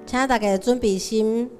請大家準備心。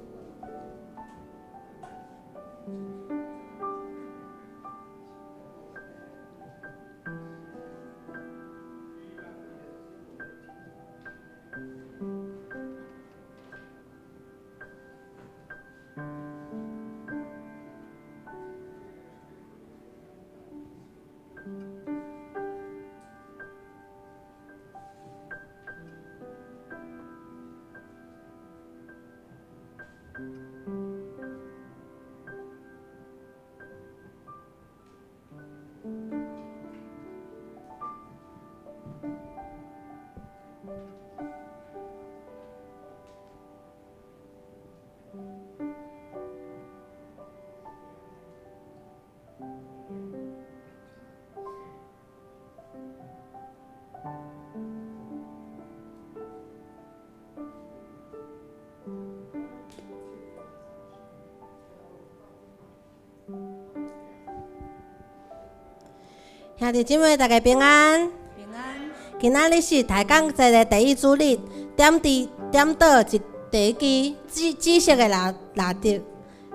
兄弟姊妹，大家平安。平安。今仔日是抬槓節的第一主日，點佇點倒一第一支紫紫色的蠟蠟燭，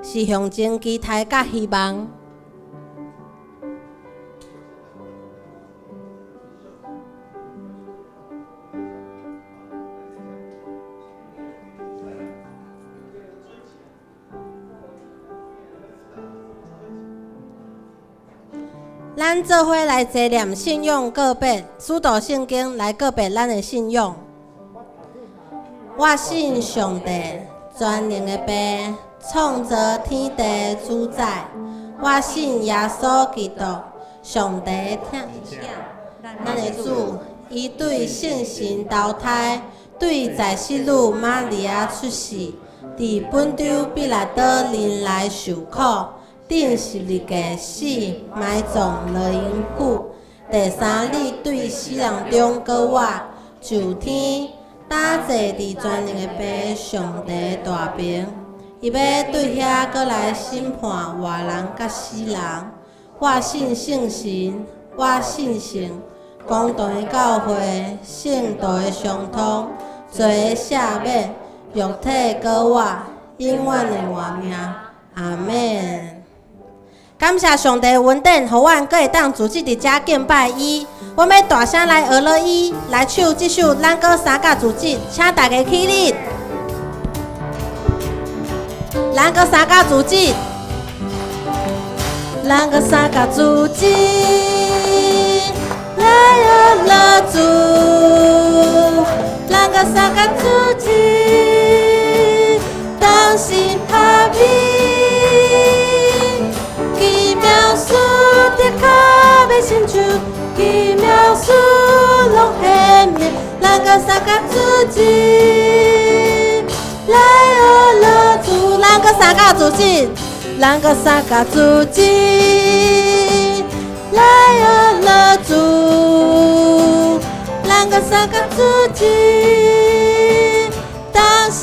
是象徵期待佮希望。咱做伙來查驗信仰告白，使徒聖經來告白咱的信仰。我信上帝，全能的父，創造天地主宰。我信耶穌基督，上帝的疼子，咱的主，伊對聖神投胎，對在聖女瑪利亞出世，佇本丟彼拉多忍耐受苦，釘十字架死，埋葬落陰府，第三日對死人中閣活，上天，搭坐佇全能的父上帝大爿，伊欲對遐閣來審判活人佮死人。我信聖神，我信聖公同的教會，聖徒的相通，罪的赦免，肉體的復活，永遠的活命。阿們。感謝上帝恩典，予阮閣會當組織佇遮敬拜伊。阮欲大聲來學樂伊，來唱這首咱閣三甲組織，請大家起立。咱閣三甲組織，咱閣三甲組織，來學樂主。咱閣三甲組織，同心合意。奇妙事的較欲成就，奇妙事攏顯明，咱閣三甲組織，來學樂主。咱閣三甲組織，咱閣三甲組織，來學樂主。咱閣三甲組織，同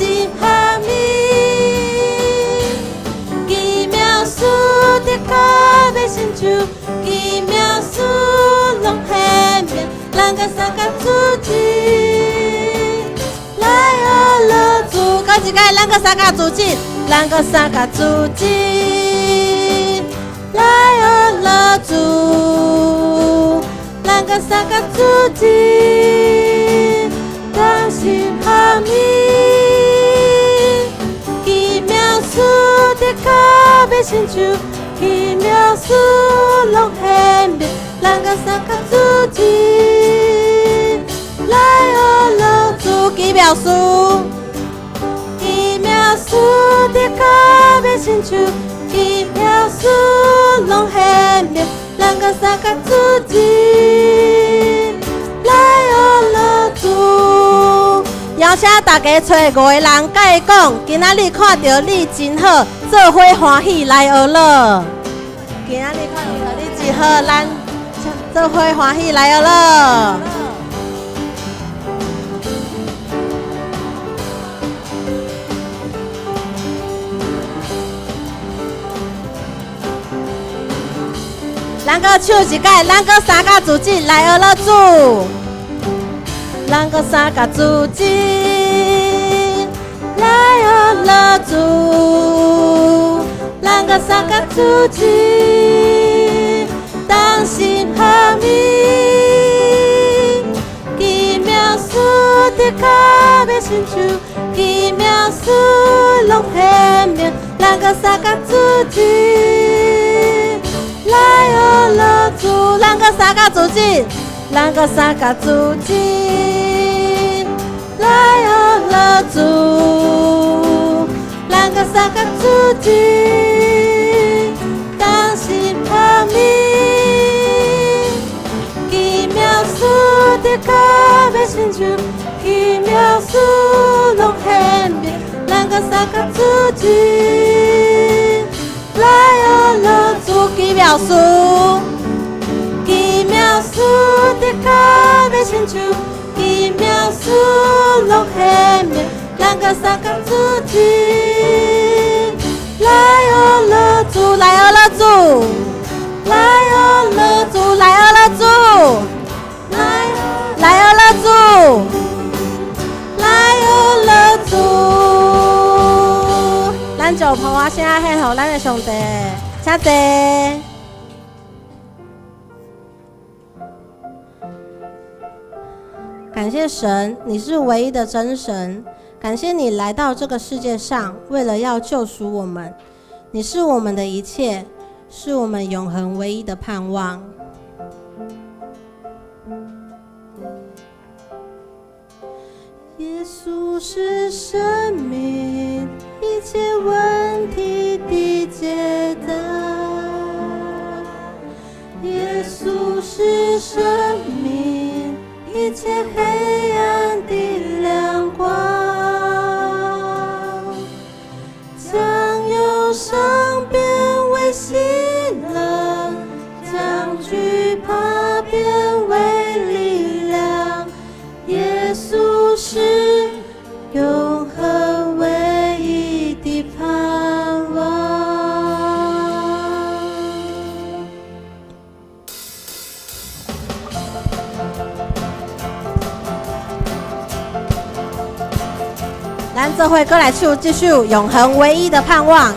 心合意。奇妙事的較欲成就，奇妙事攏顯明，咱閣三甲組織，來學樂主。閣一擺，咱閣三甲組織，咱閣三甲組織，來學樂主。咱閣三甲組織，同心合意。奇妙事的較欲成就，奇妙事攏顯明，咱閣三甲組織，來學樂主。奇妙事，奇妙事的較欲成就，奇妙事攏顯明，咱閣三甲組織，來學樂主。邀請大家揣五个人佮伊講，今仔日看著你真好，做伙歡喜來學樂。今仔日看著你真好，咱做伙歡喜來學樂。咱閣唱一擺，咱閣三甲組織來學樂主。咱閣三甲組織來樂主，咱閣相佮組織，同心合意，奇妙事的確欲成就，奇妙事攏顯明，咱閣相佮組織，來學樂主，咱閣相佮組織，咱閣相佮組織，來學樂主，咱閣相佮組織，同心合意，奇妙事的確欲成就，奇妙事攏顯明，咱閣相佮組織，來學樂主，奇妙事，奇妙事的確欲成就，奇妙事攏顯明，咱閣相佮組織，來學樂主，來學樂主，來學樂主，來學樂主，來來學樂主，來學樂主。咱就捧我聲獻予咱的上帝，請坐。感謝神，你是唯一的真神。感謝你來到這個世界上，為了要救贖我們。你是我們的一切，是我們永恆唯一的盼望。耶穌是生命一切問題的解答。耶穌是生命一切黑暗的亮光，將憂傷變為喜樂，將懼怕變為力量。耶穌是永恆唯一的盼望。咱這回閣來唱這首《永恆唯一的盼望》。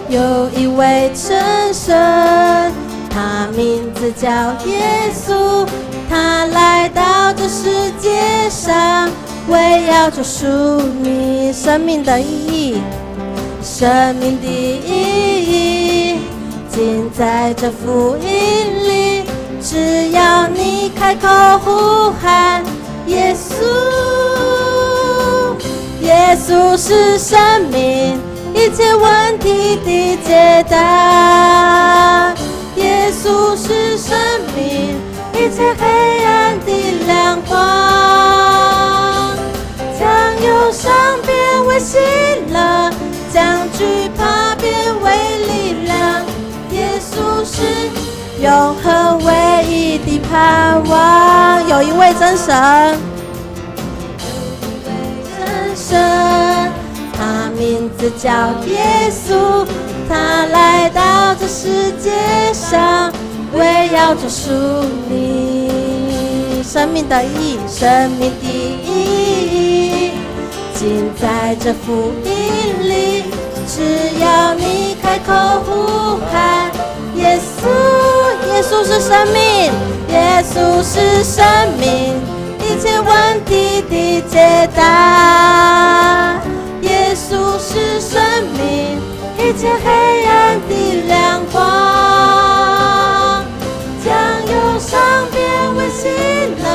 有一位真神，他名字叫耶穌，他來到這世界上，為要救贖你生命的意義，生命的意義盡在這福音裡。只要你開口呼喊耶穌，耶穌是生命一切問題的解答。耶穌是生命一切黑暗的亮光，將憂傷變為喜樂，將懼怕變為力量。耶穌是永恆唯一的盼望。有一位真神，有一位真神，他名字叫耶穌，他來到這世界上，為要救贖你生命的意義，生命的意義盡在這福音裡。只要你開口呼喊耶穌，耶穌是生命，耶穌是生命一切問題的解答。耶穌是生命一切黑暗的亮光，將憂傷變為喜樂，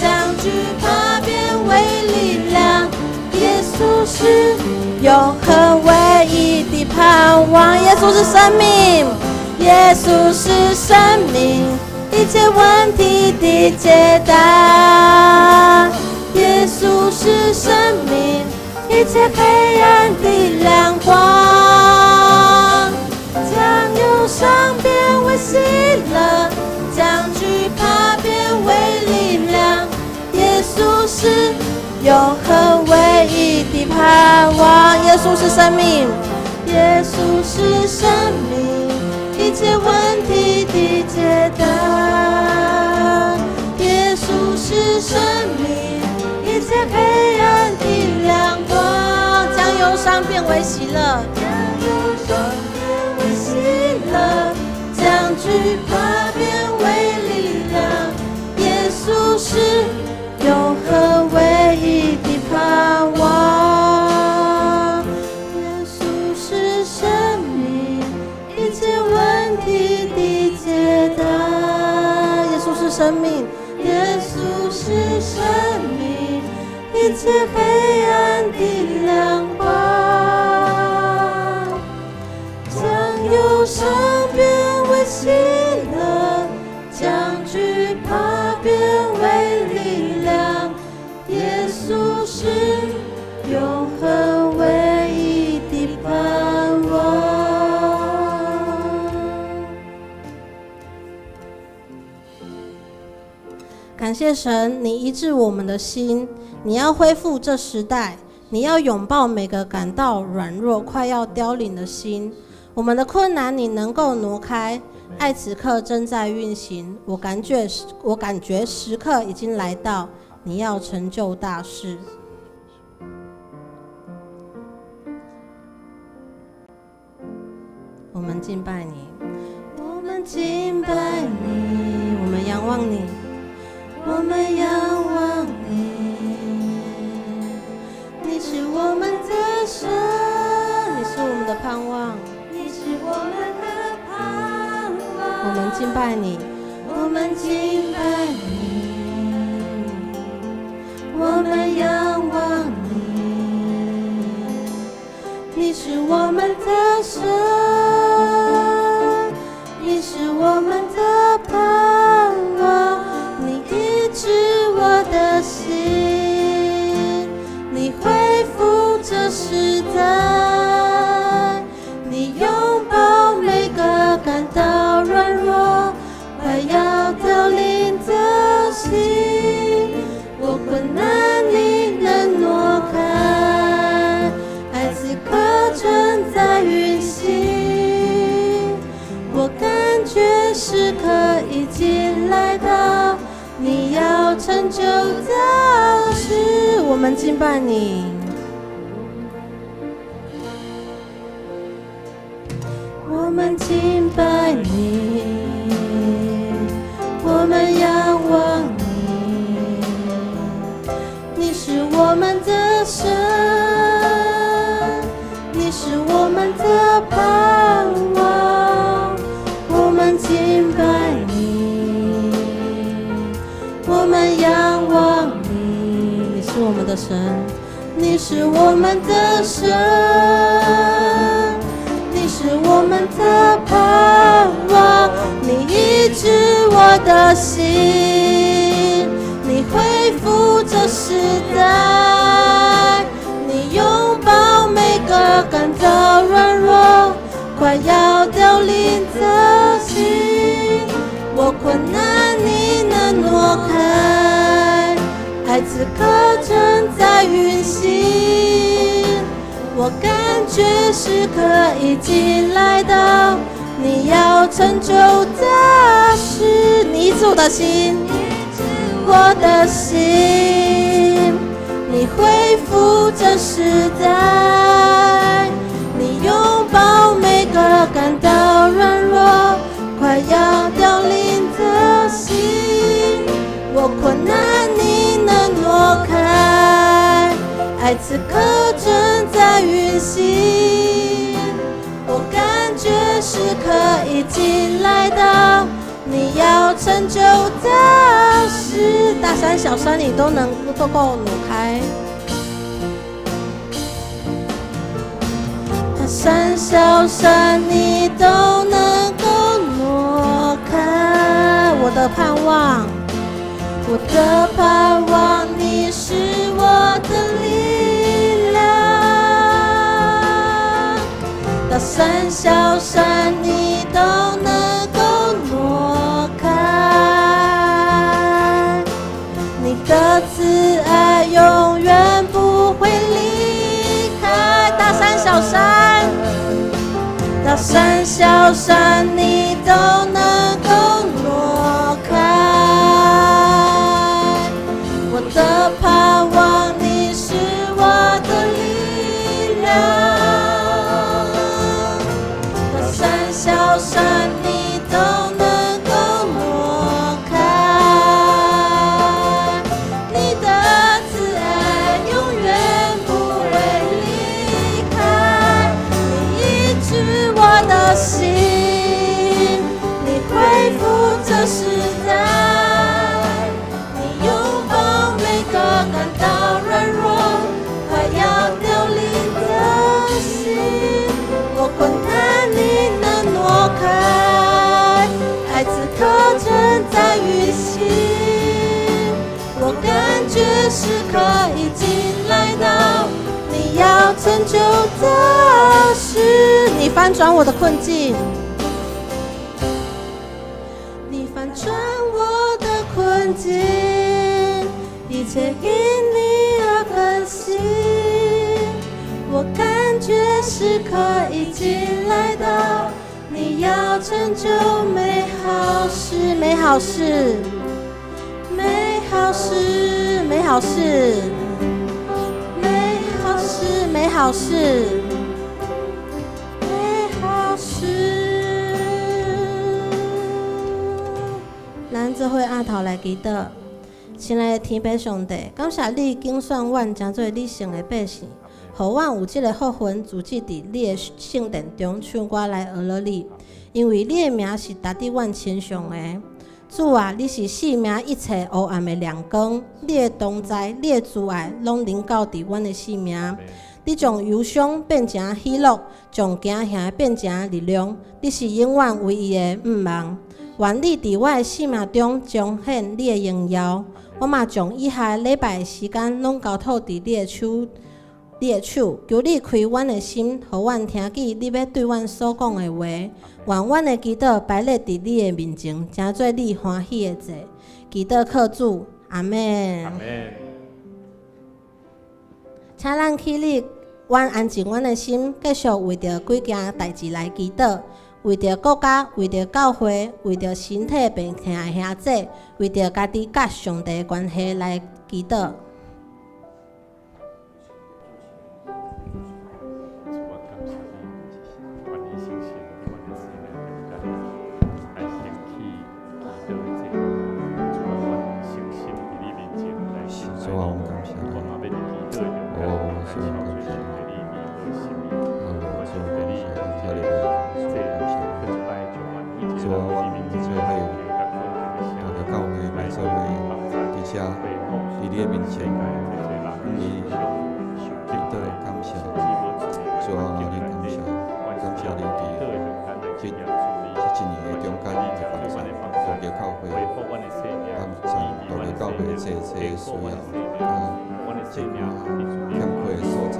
將懼怕變為力量。耶穌是永恆唯一的盼望。耶穌是生命，耶穌是生命一切問題的解答。耶穌是生命一切黑暗的亮光，將憂傷變為喜樂，將懼怕變為力量。耶穌是永恆唯一的盼望。耶穌是生命，耶穌是生命一切問題的解答。耶穌是生命懼怕變為力量。耶穌是永恆唯一的盼望。耶穌是生命一切問題的解答。耶穌是生命，耶穌是生命一切黑暗的亮光。將憂傷變為喜樂，將懼怕變為力量。耶穌是永恆唯一的盼望。感謝神，你醫治我們的心，你要恢復這時代，你要擁抱每個感到軟弱、快要凋零的心。我們的困難，你能夠挪開。愛此刻正在運行，我感覺時刻已經來到，你要成就大事。我們敬拜你，我們敬拜你，我們仰望你，我們仰望你，你是我們的神，你是我們的盼望，你是我們的盼望。我們敬拜你，我們敬拜你，我們仰望你，你是我們的神，你是我們的盼望，你醫治我的心，你恢復這時代，你擁抱每個感到軟弱、快要凋零的心。我困難你能挪開，愛此刻正在運行。我感覺時刻已經來到，你要成就大事。我們敬拜你，我們敬拜你，我們仰望你，你是我們的神，你是我們的盼望，我們敬拜你，我們仰望你，你是我們的神，你是我們的神，你是我們的盼望，你醫治我的心，你恢復這時代，你擁抱每個感到軟弱、快要凋零的心。我困難你能挪開，愛此刻正在運行。我感覺時刻已經來到，你要成就大事。你醫治我的心，我的心，你恢復這時代，你擁抱每個感到軟弱、快要凋零的心。我困難你能挪開，愛此刻正在運行。我感覺時刻已經來到，你要成就大事。大山小山你都能都夠挪開。大山小山你都能夠挪開。我的盼望，我的盼望，你是我的力量。大山小山你都能夠挪開，你的慈愛永遠不會離開。大山小山，大山小山你都能夠挪開。我的盼望，你是我的力量。大山小山你都能時刻已經來到，你要成就的事，你翻轉我的困境，你翻轉我的困境，一切因你而更新。我感覺時刻已經來到，你要成就美好事，美好事，美好事，美好事，美好事，美好事，美好事。咱做伙按頭來祈禱，親愛的天父上帝，感謝你揀選阮，成做你聖的百姓。予阮有這个福分，住佇你的聖殿中，唱歌來呵咾你，因為你的名是值佇阮身上的。主啊，你是生命一切黑暗的亮光，你的同在，你的慈愛，攏臨到佇阮的生命。你將憂傷變成喜樂，將驚嚇變成力量。你是永遠唯一的盼望。願你佇我的生命中彰顯你的榮耀。我嘛將以下禮拜的時間攏交託佇你的手。你的手，求你開阮的心，予阮聽見你欲對阮所講的話。願阮的祈禱擺列佇你的面前，成做你歡喜的祭。祈禱靠主，阿們。阿們。請咱起立，阮安靜阮的心，繼續為著幾件代誌來祈禱，為著國家，為著教會，為著身體病痛的兄弟，為著家己佮上帝的關係來祈禱。主啊，感謝你，願你聖神佇阮的生命中間來興起祈禱的祭。主啊，阮誠心佇你面前來敬拜主啊，我感謝你。我嘛欲佇祈禱的中間來敲敲上帝你美好的心意。哦，主啊，感謝你，這感謝閣一擺將阮每一主啊，個人阮佇面前做伙加大家教會來做伙佇遮，佇你的面前，你祈禱感謝。主啊，你感謝，感謝你佇這這一年的中間的幫助，大家教會，幫助大家教會濟濟的需要，佮這寡欠缺的所在，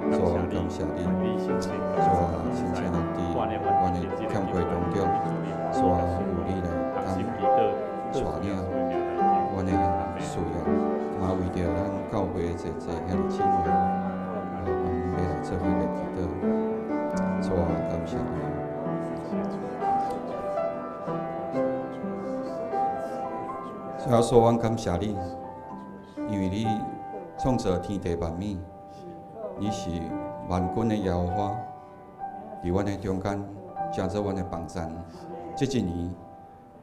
主啊，感謝你，主啊，真正佇阮的欠缺當中，主啊，有你來當帶領阮的需要，嘛為著咱教會的濟濟兄弟姊妹，阮欲來做伙來祈禱，主啊，感謝你。主耶穌，阮感謝你，因為你創造天地萬物，你是萬軍的耶和華，佇阮的中間，成做阮的幫贊。這一年，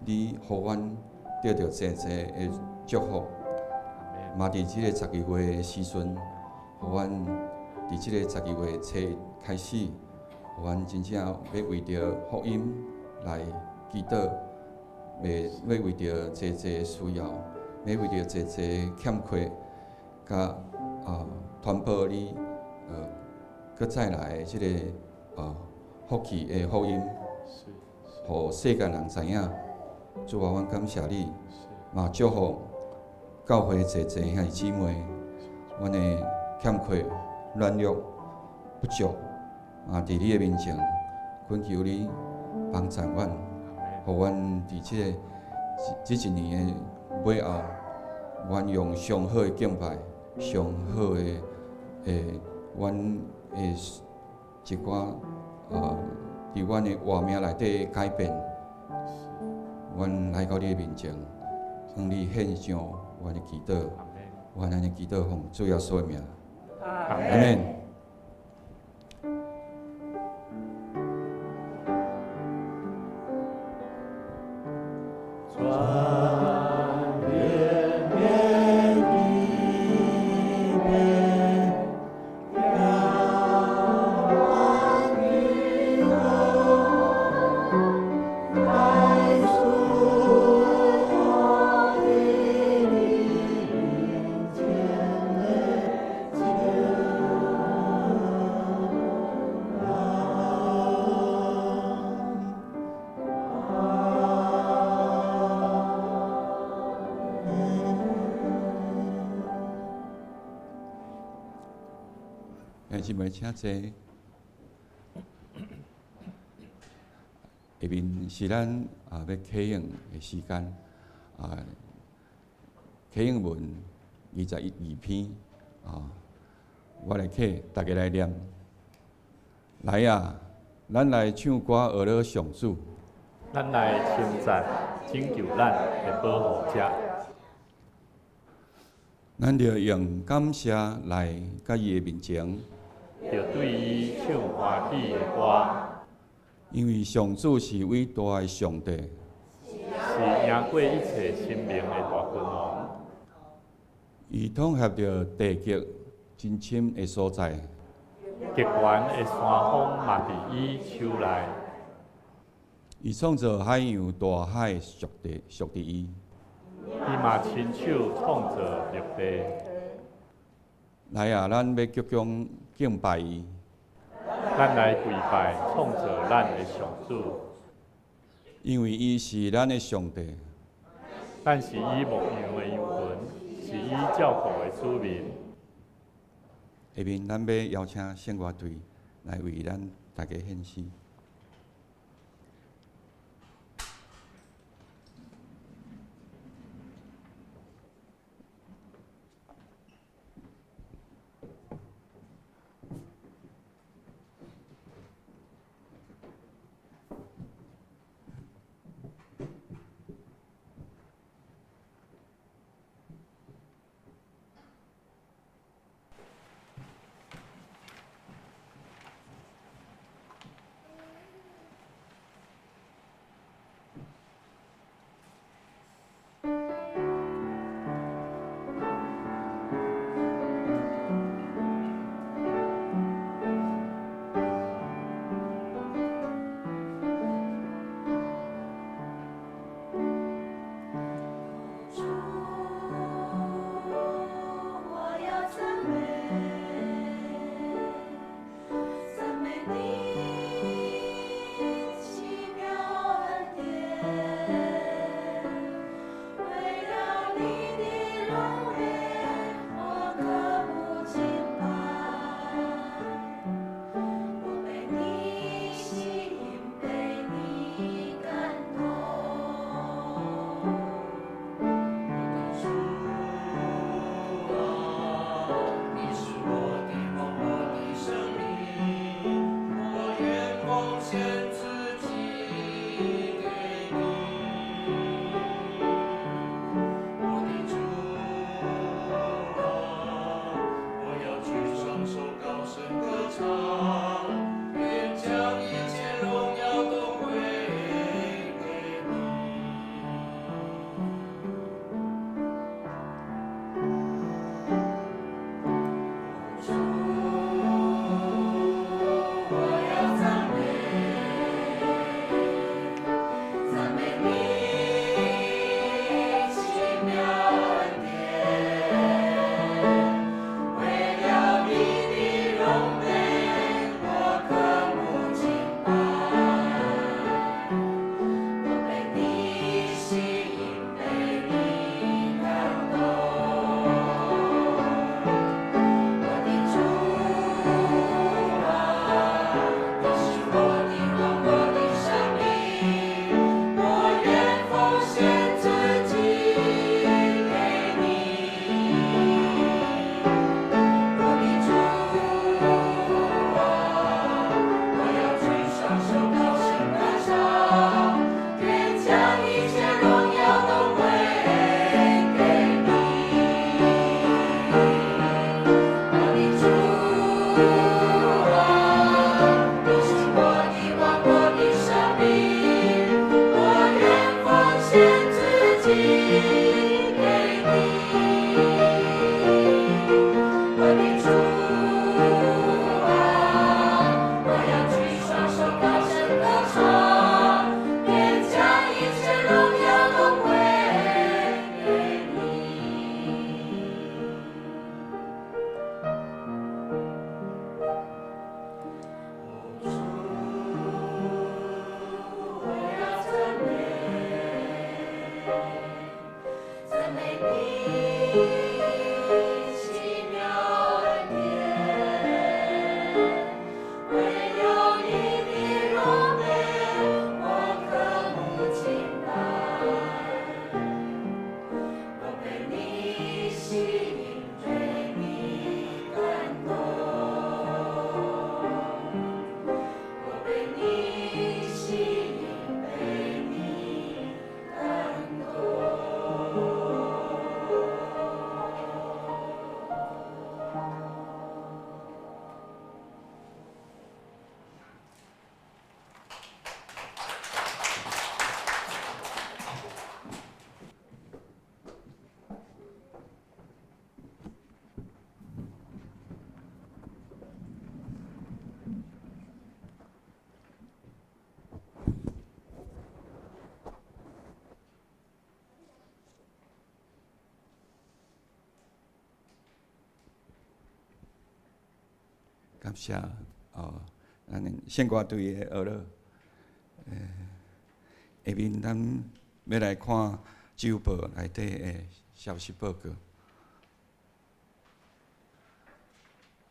你予阮得著濟濟的祝福，嘛佇這个12月的時陣，予阮佇這个12月初一開始，予阮真正欲為著福音來祈禱。欲為著濟濟需要，欲為著濟濟欠缺，佮傳播你閣再來的這个福氣的福音，予世界人知影。主啊，阮感謝你，嘛祝福教會濟濟兄弟姊妹，阮的欠缺、軟弱、不足，嘛佇你的面前，懇求你幫贊阮。予阮佇這个這一年的尾後，阮用上好的敬拜、上好的阮的一寡佇阮的活命內底改變，阮來到你的面前，向你獻上阮的祈禱，阮按呢祈禱奉主耶穌的名，阿們。來兄姊妹請坐。下面是咱欲啟用的時間啊，啟應文21二篇啊，我來啟，大家來念。來啊，咱來唱歌學樂上主。咱來稱讚拯救咱的保護者。咱著用感謝來佮伊的面前，著對伊唱歡喜的歌。因為上主是偉大的上帝，是贏過一切神明的大君王。伊統轄著地極真深的所在，極懸的山峰嘛佇伊手內。伊創造海洋大海屬佇屬佇伊。伊嘛親手創造陸地。來啊，咱欲鞠躬敬拜伊。咱來跪拜創造咱的上主。因為伊是咱的上帝。咱是伊牧養的羊群，是伊照顧的子民。下面咱欲邀請聖樂隊來為咱大家獻詩。美你奇妙恩典。感謝哦，咱的聖歌隊的學樂。下面咱欲來看週報內底的消息報告。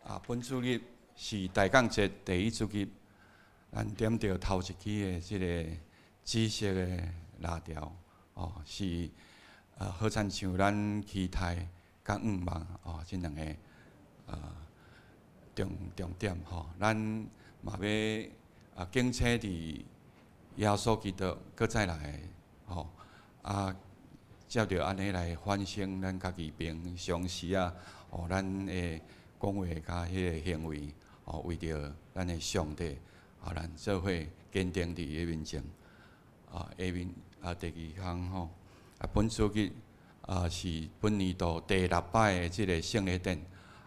啊，本主日是大降節第一主日，咱點著頭一支的這个紫色的蠟條，哦，是好親像咱期待佮向望哦，這兩个重點吼，咱嘛欲敬請佇耶穌基督閣再來吼，啊，照著按呢來反省咱家己平常時啊，哦，咱的講話佮彼个行為，哦，為著咱的上帝，啊，咱做伙堅定佇伊的面前。啊，下面啊，第二項吼，啊，本主日啊是本年度第六擺的這个聖禮典，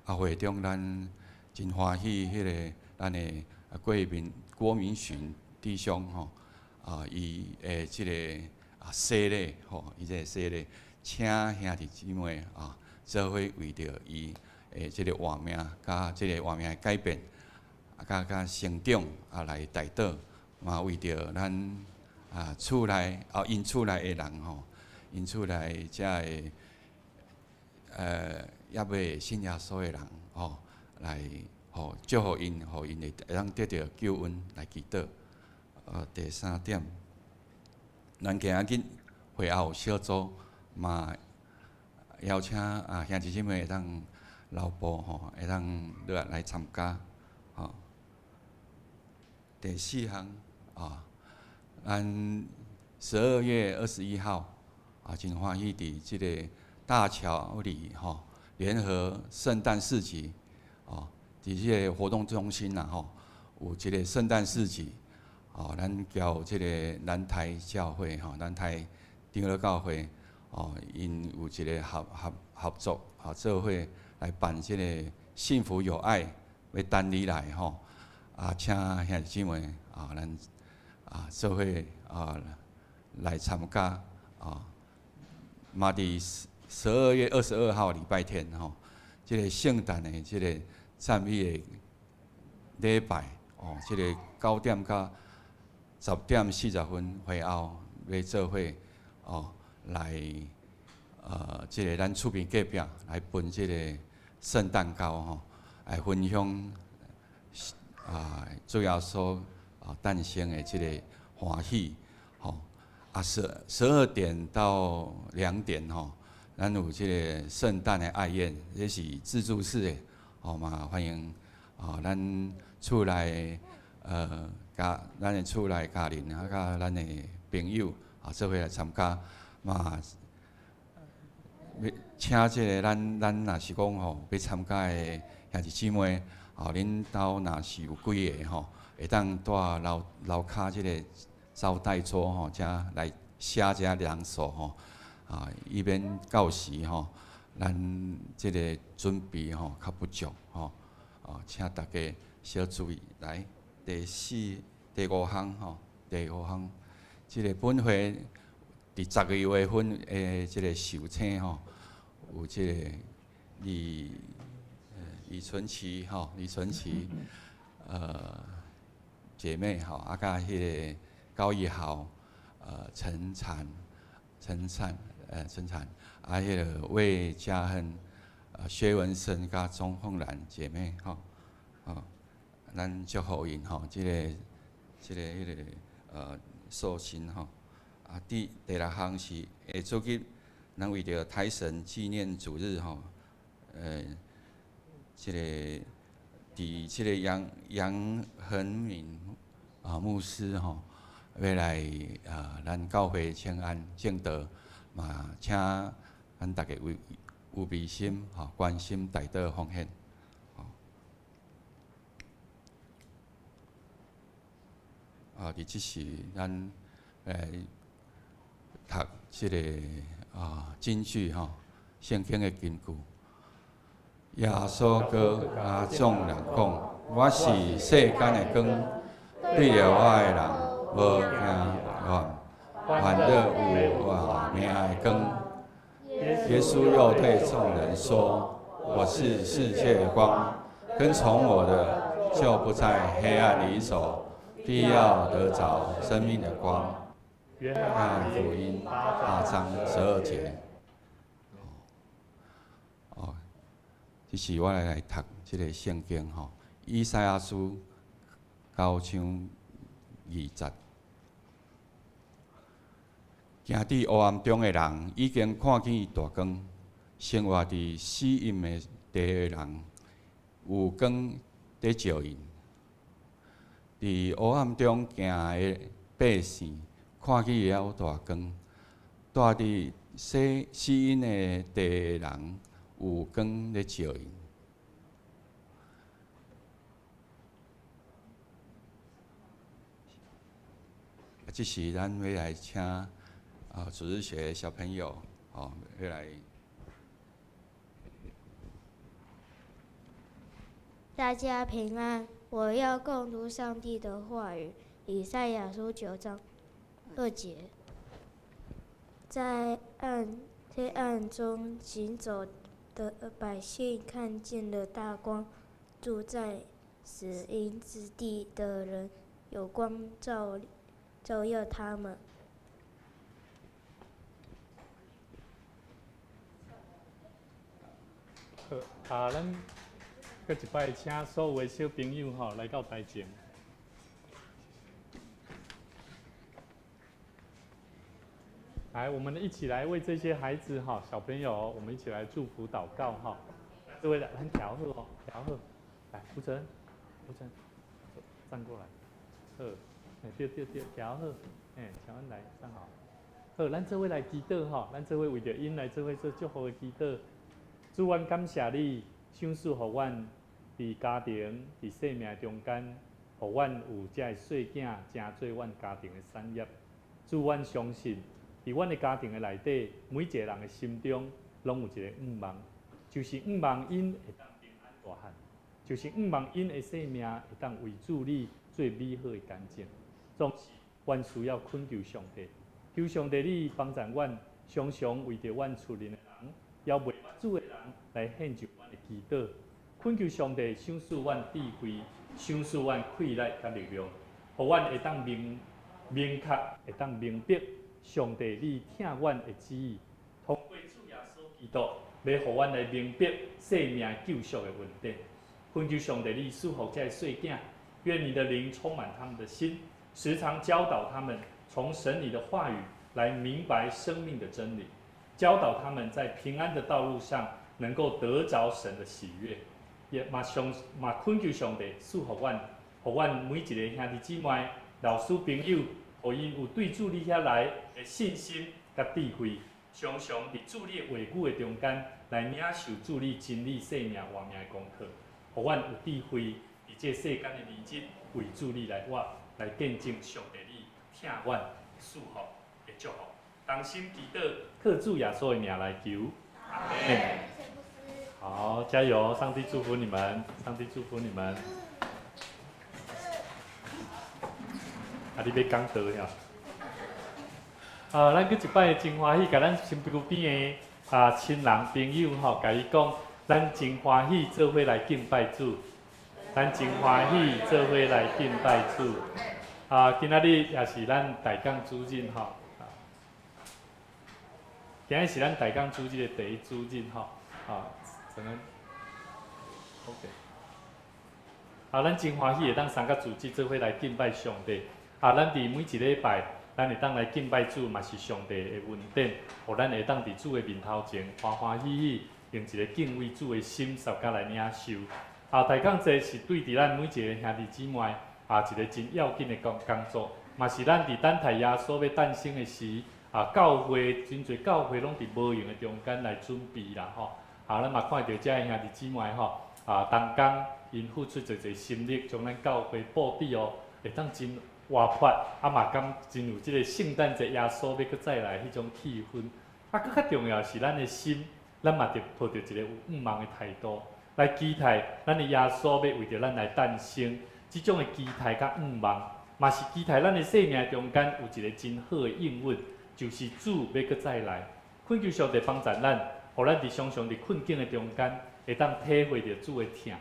啊，會中咱真歡喜，彼个咱的郭明巡弟兄吼，啊，伊的這个啊洗禮吼，伊這个洗禮，請兄弟姊妹啊，做伙為著伊的這个活命，佮這个活命的改變，啊，佮成長啊來代禱，嘛為著咱啊厝內啊𪜶厝內的人吼，𪜶厝內遮的猶未信耶穌的人吼，來吼祝福𪜶，予𪜶會當得著救恩來祈禱。第三點，咱今仔日會後小組嘛邀請啊兄弟姊妹會當留步吼，會當落來來參加吼。第四項啊，咱12月21號啊，真歡喜佇這个大橋里吼聯合聖誕市集哦，佇這个活動中心啦吼，有一个聖誕市集哦，咱交這个南台教會吼，南台長老教會哦，𪜶有一个合作啊，做伙來辦這个幸福有愛，欲等你來吼，啊，請兄弟姊妹啊，咱啊做伙啊來參加啊，嘛佇12月22號禮拜天吼，這个聖誕的這个讚美的禮拜哦，這个9點到10點40分會後，欲做伙哦來這个咱厝邊隔壁來分這个聖誕糕吼，來分享啊主耶穌啊誕生的這个歡喜吼。啊十二點到2點吼，咱有這个聖誕的愛宴，這是自助式的，吼嘛歡迎啊咱厝內家咱的厝內家人啊，佮咱的朋友啊，做伙來參加嘛。欲請這个咱若是講吼，欲參加的兄弟姊妹，吼，恁兜若是有幾个吼，會當蹛樓樓跤這个招待桌吼，遮來寫這人數吼，啊，以免到時吼，咱這个準備吼較不足吼，啊，請大家小注意。來，第四、第五項吼，第五項，這个本會佇12月份的這个壽請吼，有這个李純琪吼，李純琪姐妹吼，啊，佮彼个高一豪陳燦陳燦陳燦，啊，彼个魏嘉亨薛文生佮鍾鳳蘭姐妹吼，吼，咱祝福𪜶吼，這个彼个壽星吼。啊，第六項是下主日，咱為著台神紀念主日吼，這个佇這个楊恆明啊牧師吼，欲來啊咱教會請安證道，嘛請咱大家為有愛心吼關心代禱奉獻。啊，佇這時咱來讀這个啊金句吼，聖經的金句。耶穌閣佮眾人講：我是世間的光，對著我的人無驚黑暗，反倒有活命的光。耶穌又對眾人說：我是世界的光，跟從我的就不在黑暗裡走，必要得著生命的光。約約翰福音8章12節。哦，這是我來讀這個聖經吼，以賽亞書9章2節。行佇黑暗中的人，已經看見大光；生活佇死蔭的地的人，有光佇照𪜶。佇黑暗中行的百姓，看見了大光；蹛佇死蔭的地的人，有光咧照𪜶。這時咱欲來請啊主日學小朋友哦，欲來。大家平安，我要共讀上帝的話語，以賽亞書9章2節，在黑暗中行走的百姓看見了大光，住在死蔭之地的人有光照耀他們。好，啊，咱閣一擺請所有的小朋友吼來到台前。來，我們一起來為這些孩子哈小朋友，我們一起來祝福禱告哈。這位來，咱調好哦，調好。來，吳晨，吳晨，站過來。好，對對對，調好。哎，喬恩來站好。好，咱做伙來祈禱吼，咱做伙為著𪜶來做伙做祝福的祈禱。主，阮感謝你，賞賜予阮佇家庭、佇生命中間，予阮有這个細囝，成做阮家庭的產業。主，阮相信，佇阮的家庭的內底，每一個人的心中，攏有一個願望，就是願望𪜶會當平安大漢，就是願望𪜶的生命會當為主你做美好的見證。總是，阮需要懇求上帝，求上帝你幫助阮，常常為著阮厝內的人，猶未捌主的人來獻上阮的祈禱，懇求上帝賞賜阮智慧，賞賜阮氣力佮力量，予阮會當明明確，會當明白上帝你疼阮的旨意。通過主耶穌基督，欲予阮來明白生命救贖的恩典。懇求上帝你賜福這个細囝，願你的靈充滿他們的心，時常教導他們從神你的話語來明白生命的真理。教導他們在平安的道路上能夠得著神的喜悅，也嘛上嘛懇求上帝賜予阮，予阮每一个兄弟姊妹、老師朋友，予𪜶有對主你遐來的信心佮智慧，常常佇主你的話語的中間來領受主你真理、生命、活命的功課，予阮有智慧佇這世間的年日為主你來活，來見證上帝你疼阮的賜福的祝福。同心祈禱，靠主耶穌的名來求，阿們。好，加油！上帝祝福你們，上帝祝福你們。啊，你欲講道呀？啊，咱閣一擺真歡喜，共咱身軀邊的啊親人朋友吼，共伊講，咱真歡喜做伙來敬拜主，咱真歡喜做伙來敬拜主。啊，今仔日也是咱大港主日吼。今日是咱大港主日的第一主日吼，啊，承恩，OK，啊，咱真歡喜會當三個組織做伙來敬拜上帝。啊，咱佇每一禮拜，咱會當來敬拜主，嘛是上帝的恩典，予咱會當佇主的面頭前歡歡喜喜，用一个敬畏主的心，相佮來領受。啊，大港節是對佇咱每一个兄弟姊妹啊，一个真要緊的工作，嘛是咱佇等待耶穌欲誕生的時。啊，教會真濟教會攏佇無閒的中間來準備啦吼。啊，咱嘛看著遮的兄弟姊妹吼，啊，同工𪜶付出濟濟心力，將咱教會布置哦，會當真活潑，啊嘛敢真有這个聖誕節耶穌欲閣再來彼種氣氛。啊，閣較重要是咱的心，咱嘛著抱著一个有向望的態度，來期待咱的耶穌欲為著咱來誕生，這種的期待佮向望，嘛是期待咱的生命中間有一个真好的應允。就是主欲閣再來，懇求上帝幫助咱，予咱佇常常佇困境的中間，會當體會著主的疼。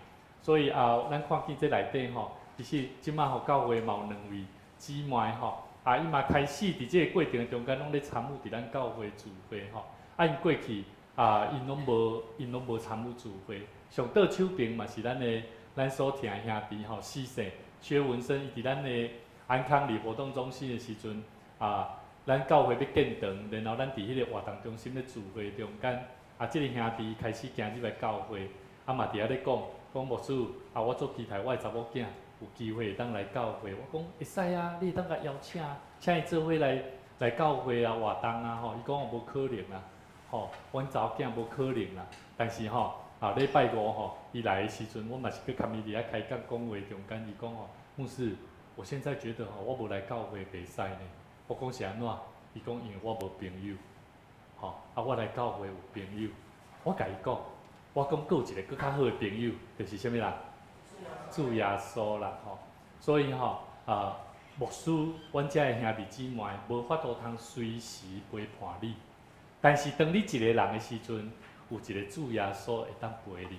所以啊，咱看見這內底吼，其實這馬吼教會嘛有兩位姊妹吼，啊，伊嘛開始佇這個過程中間攏咧參與佇咱教會聚會吼。啊，𪜶過去啊，𪜶攏無參與聚會。上倒手邊嘛是咱的咱所疼的兄弟吼，四世薛文生，伊佇咱的安康里活動中心的時陣啊，咱教會欲建堂，然後咱佇彼個活動中心咧聚會中間，啊，這個兄弟開始行入來教會，啊嘛佇遐咧講，講牧師，啊，我足期待我的查某囝有機會會當來教會。我講會使啊，你會當共邀請，請伊做伙來來教會啊活動啊吼。伊講無可能啦，吼，阮查某囝無可能啦。但是吼，啊禮拜五吼，伊來的時陣，我嘛是閣共伊佇遐開講講話中間，伊講吼，牧師，我現在覺得吼，我無來教會袂使呢。我講是按怎？伊講因為我無朋友，吼，啊我來教會有朋友。我共伊講，我講閣有一個閣較好的朋友，就是啥物人？主耶穌啦，吼。所以吼，啊，牧師，阮遮的兄弟姊妹，無法度通隨時陪伴你。但是當你一個人的時陣，有一個主耶穌會當陪你。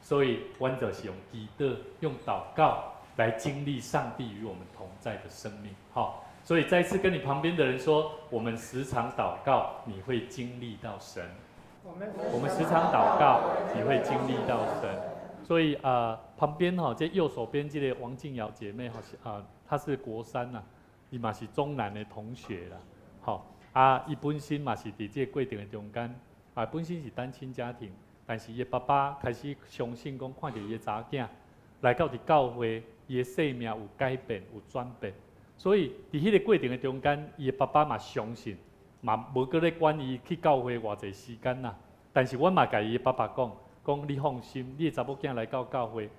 所以，阮就是用祈禱、用禱告來經歷上帝與我們同在的生命，吼。所以再次跟你旁邊的人說，我們時常禱告，你會經歷到神。我們時常禱告，你會經歷到神。所以啊，旁邊哈，這右手邊這個王靜瑤姐妹，哈，啊，她是國三呐，伊嘛是中南的同學啦。好，啊，伊本身嘛是佇這個過程的中間，啊，本身是單親家庭，但是伊爸爸開始相信講，看著伊的查某囝來到佇教會，伊的生命有改變，有轉變。所以佇彼個過程的中間，伊的爸爸嘛相信，嘛無閣咧管伊去教會偌濟時間啦。但是阮嘛共伊的爸爸講，講你放心，你的查某囝來到教會，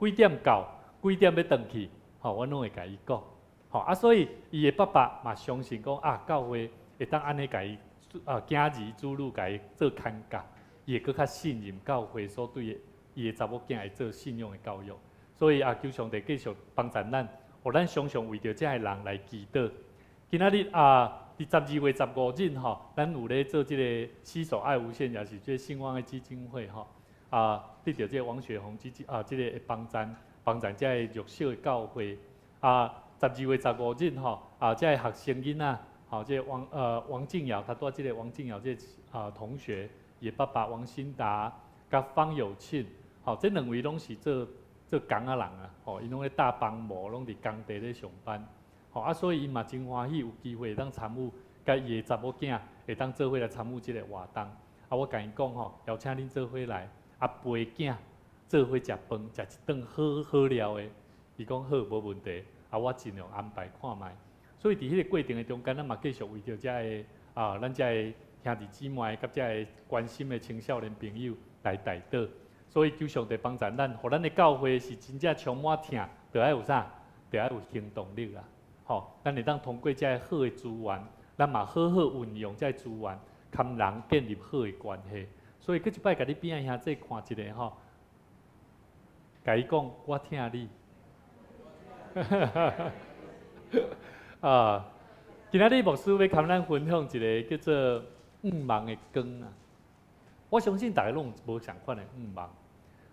幾點到，幾點欲轉去，吼，阮攏會共伊講。吼啊，所以伊的爸爸嘛相信講啊，教會會當按呢共伊啊囝兒子女共伊做牽教，伊會閣較信任教會所對伊的查某囝會做信仰的教育。所以啊，求上帝繼續幫助咱。予咱常常為著遮个人來祈禱。今仔日啊，佇12月15日吼，咱有咧做這個攜手愛無限，也是這個信望愛基金會吼啊，得著這個王雪紅基金啊，這個會幫贊幫贊遮个弱小的教會啊。12月15日吼啊，遮个學生囡仔，吼，這個王靜瑤，他拄這個王靜瑤這個啊同學，伊爸爸王新達佮方有慶，吼，這兩位攏是做做工仔人啊，吼，𪜶攏咧搭房模，攏佇工地咧上班，吼啊，所以𪜶嘛真歡喜有機會會當參與，佮伊的查某囝會當做伙來參與這個活動。啊，我共𪜶講吼，邀請恁做伙來，啊陪囝做伙食飯，食一頓好好料的。伊講好，無問題。啊，我盡量安排看覓。所以佇彼個過程的中間，咱嘛繼續為著遮个啊，咱遮个兄弟姊妹佮遮个關心的青少年朋友來代禱。所以求上帝幫助咱，予咱的教會是真正充滿疼，著愛有啥？著愛有行動力啊！吼，咱會當通過遮個好的資源，咱嘛好好運用這個資源，佮人建立好的關係。所以，閣一擺共你邊仔兄弟看一下吼，共伊講我疼你。啊，今仔日牧師欲共咱分享一個叫做向望的光啊。我相信大家攏有無仝款的向望，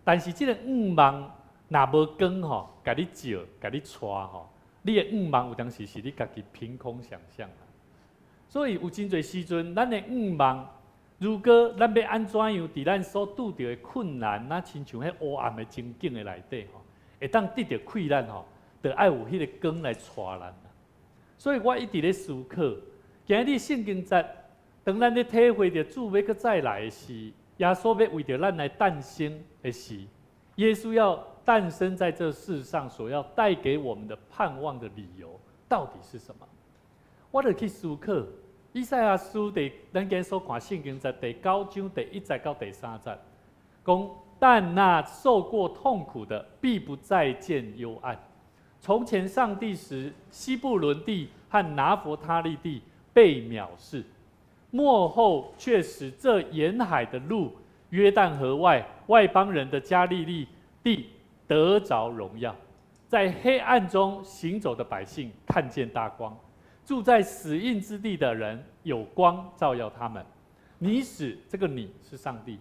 但是這個向望若無光吼，共你照，共你帶吼，你的向望有當時是你家己憑空想象。所以有真濟時陣，咱的向望，如果咱欲按怎樣佇咱所拄著的困難，若親像彼烏暗的情景的內底吼，會當得著氣力吼，著愛有彼个光來帶咱。所以我一直咧思考，今日聖經節，當咱咧體會著主欲閣再來的時，耶穌欲為著咱來誕生的時，耶穌要誕生在這世上，所要帶給我們的盼望的理由，到底是什麼？我就去思考，以賽亞書第咱今日所看聖經節第九章第一節到第三節，講但那受過痛苦的，必不再見幽暗。從前上帝使西布倫地和拿弗他利地被藐視，末後卻使這沿海的路約旦河外外邦人的加利利地得著榮耀。在黑暗中行走的百姓看見大光，住在死蔭之地的人有光照耀他們。你使這個你是上帝，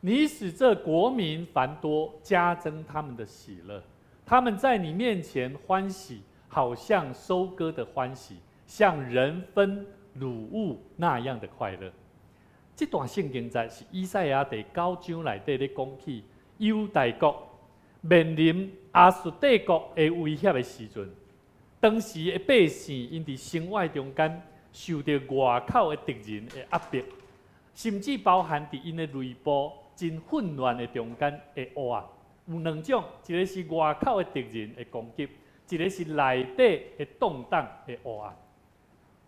你使這國民繁多，加增他們的喜樂。他們在你面前歡喜，好像收割的歡喜，像人分擄物那樣的快樂。這段聖經節是以賽亞第九章內底咧講起猶大國面臨亞述帝國的威脅的時陣，當時的百姓𪜶佇生活中間受著外口的敵人的壓迫，甚至包含佇𪜶的內部真混亂的中間的黑暗。有兩種，一个是外口的敵人的攻擊，一个是內底的動盪的黑暗。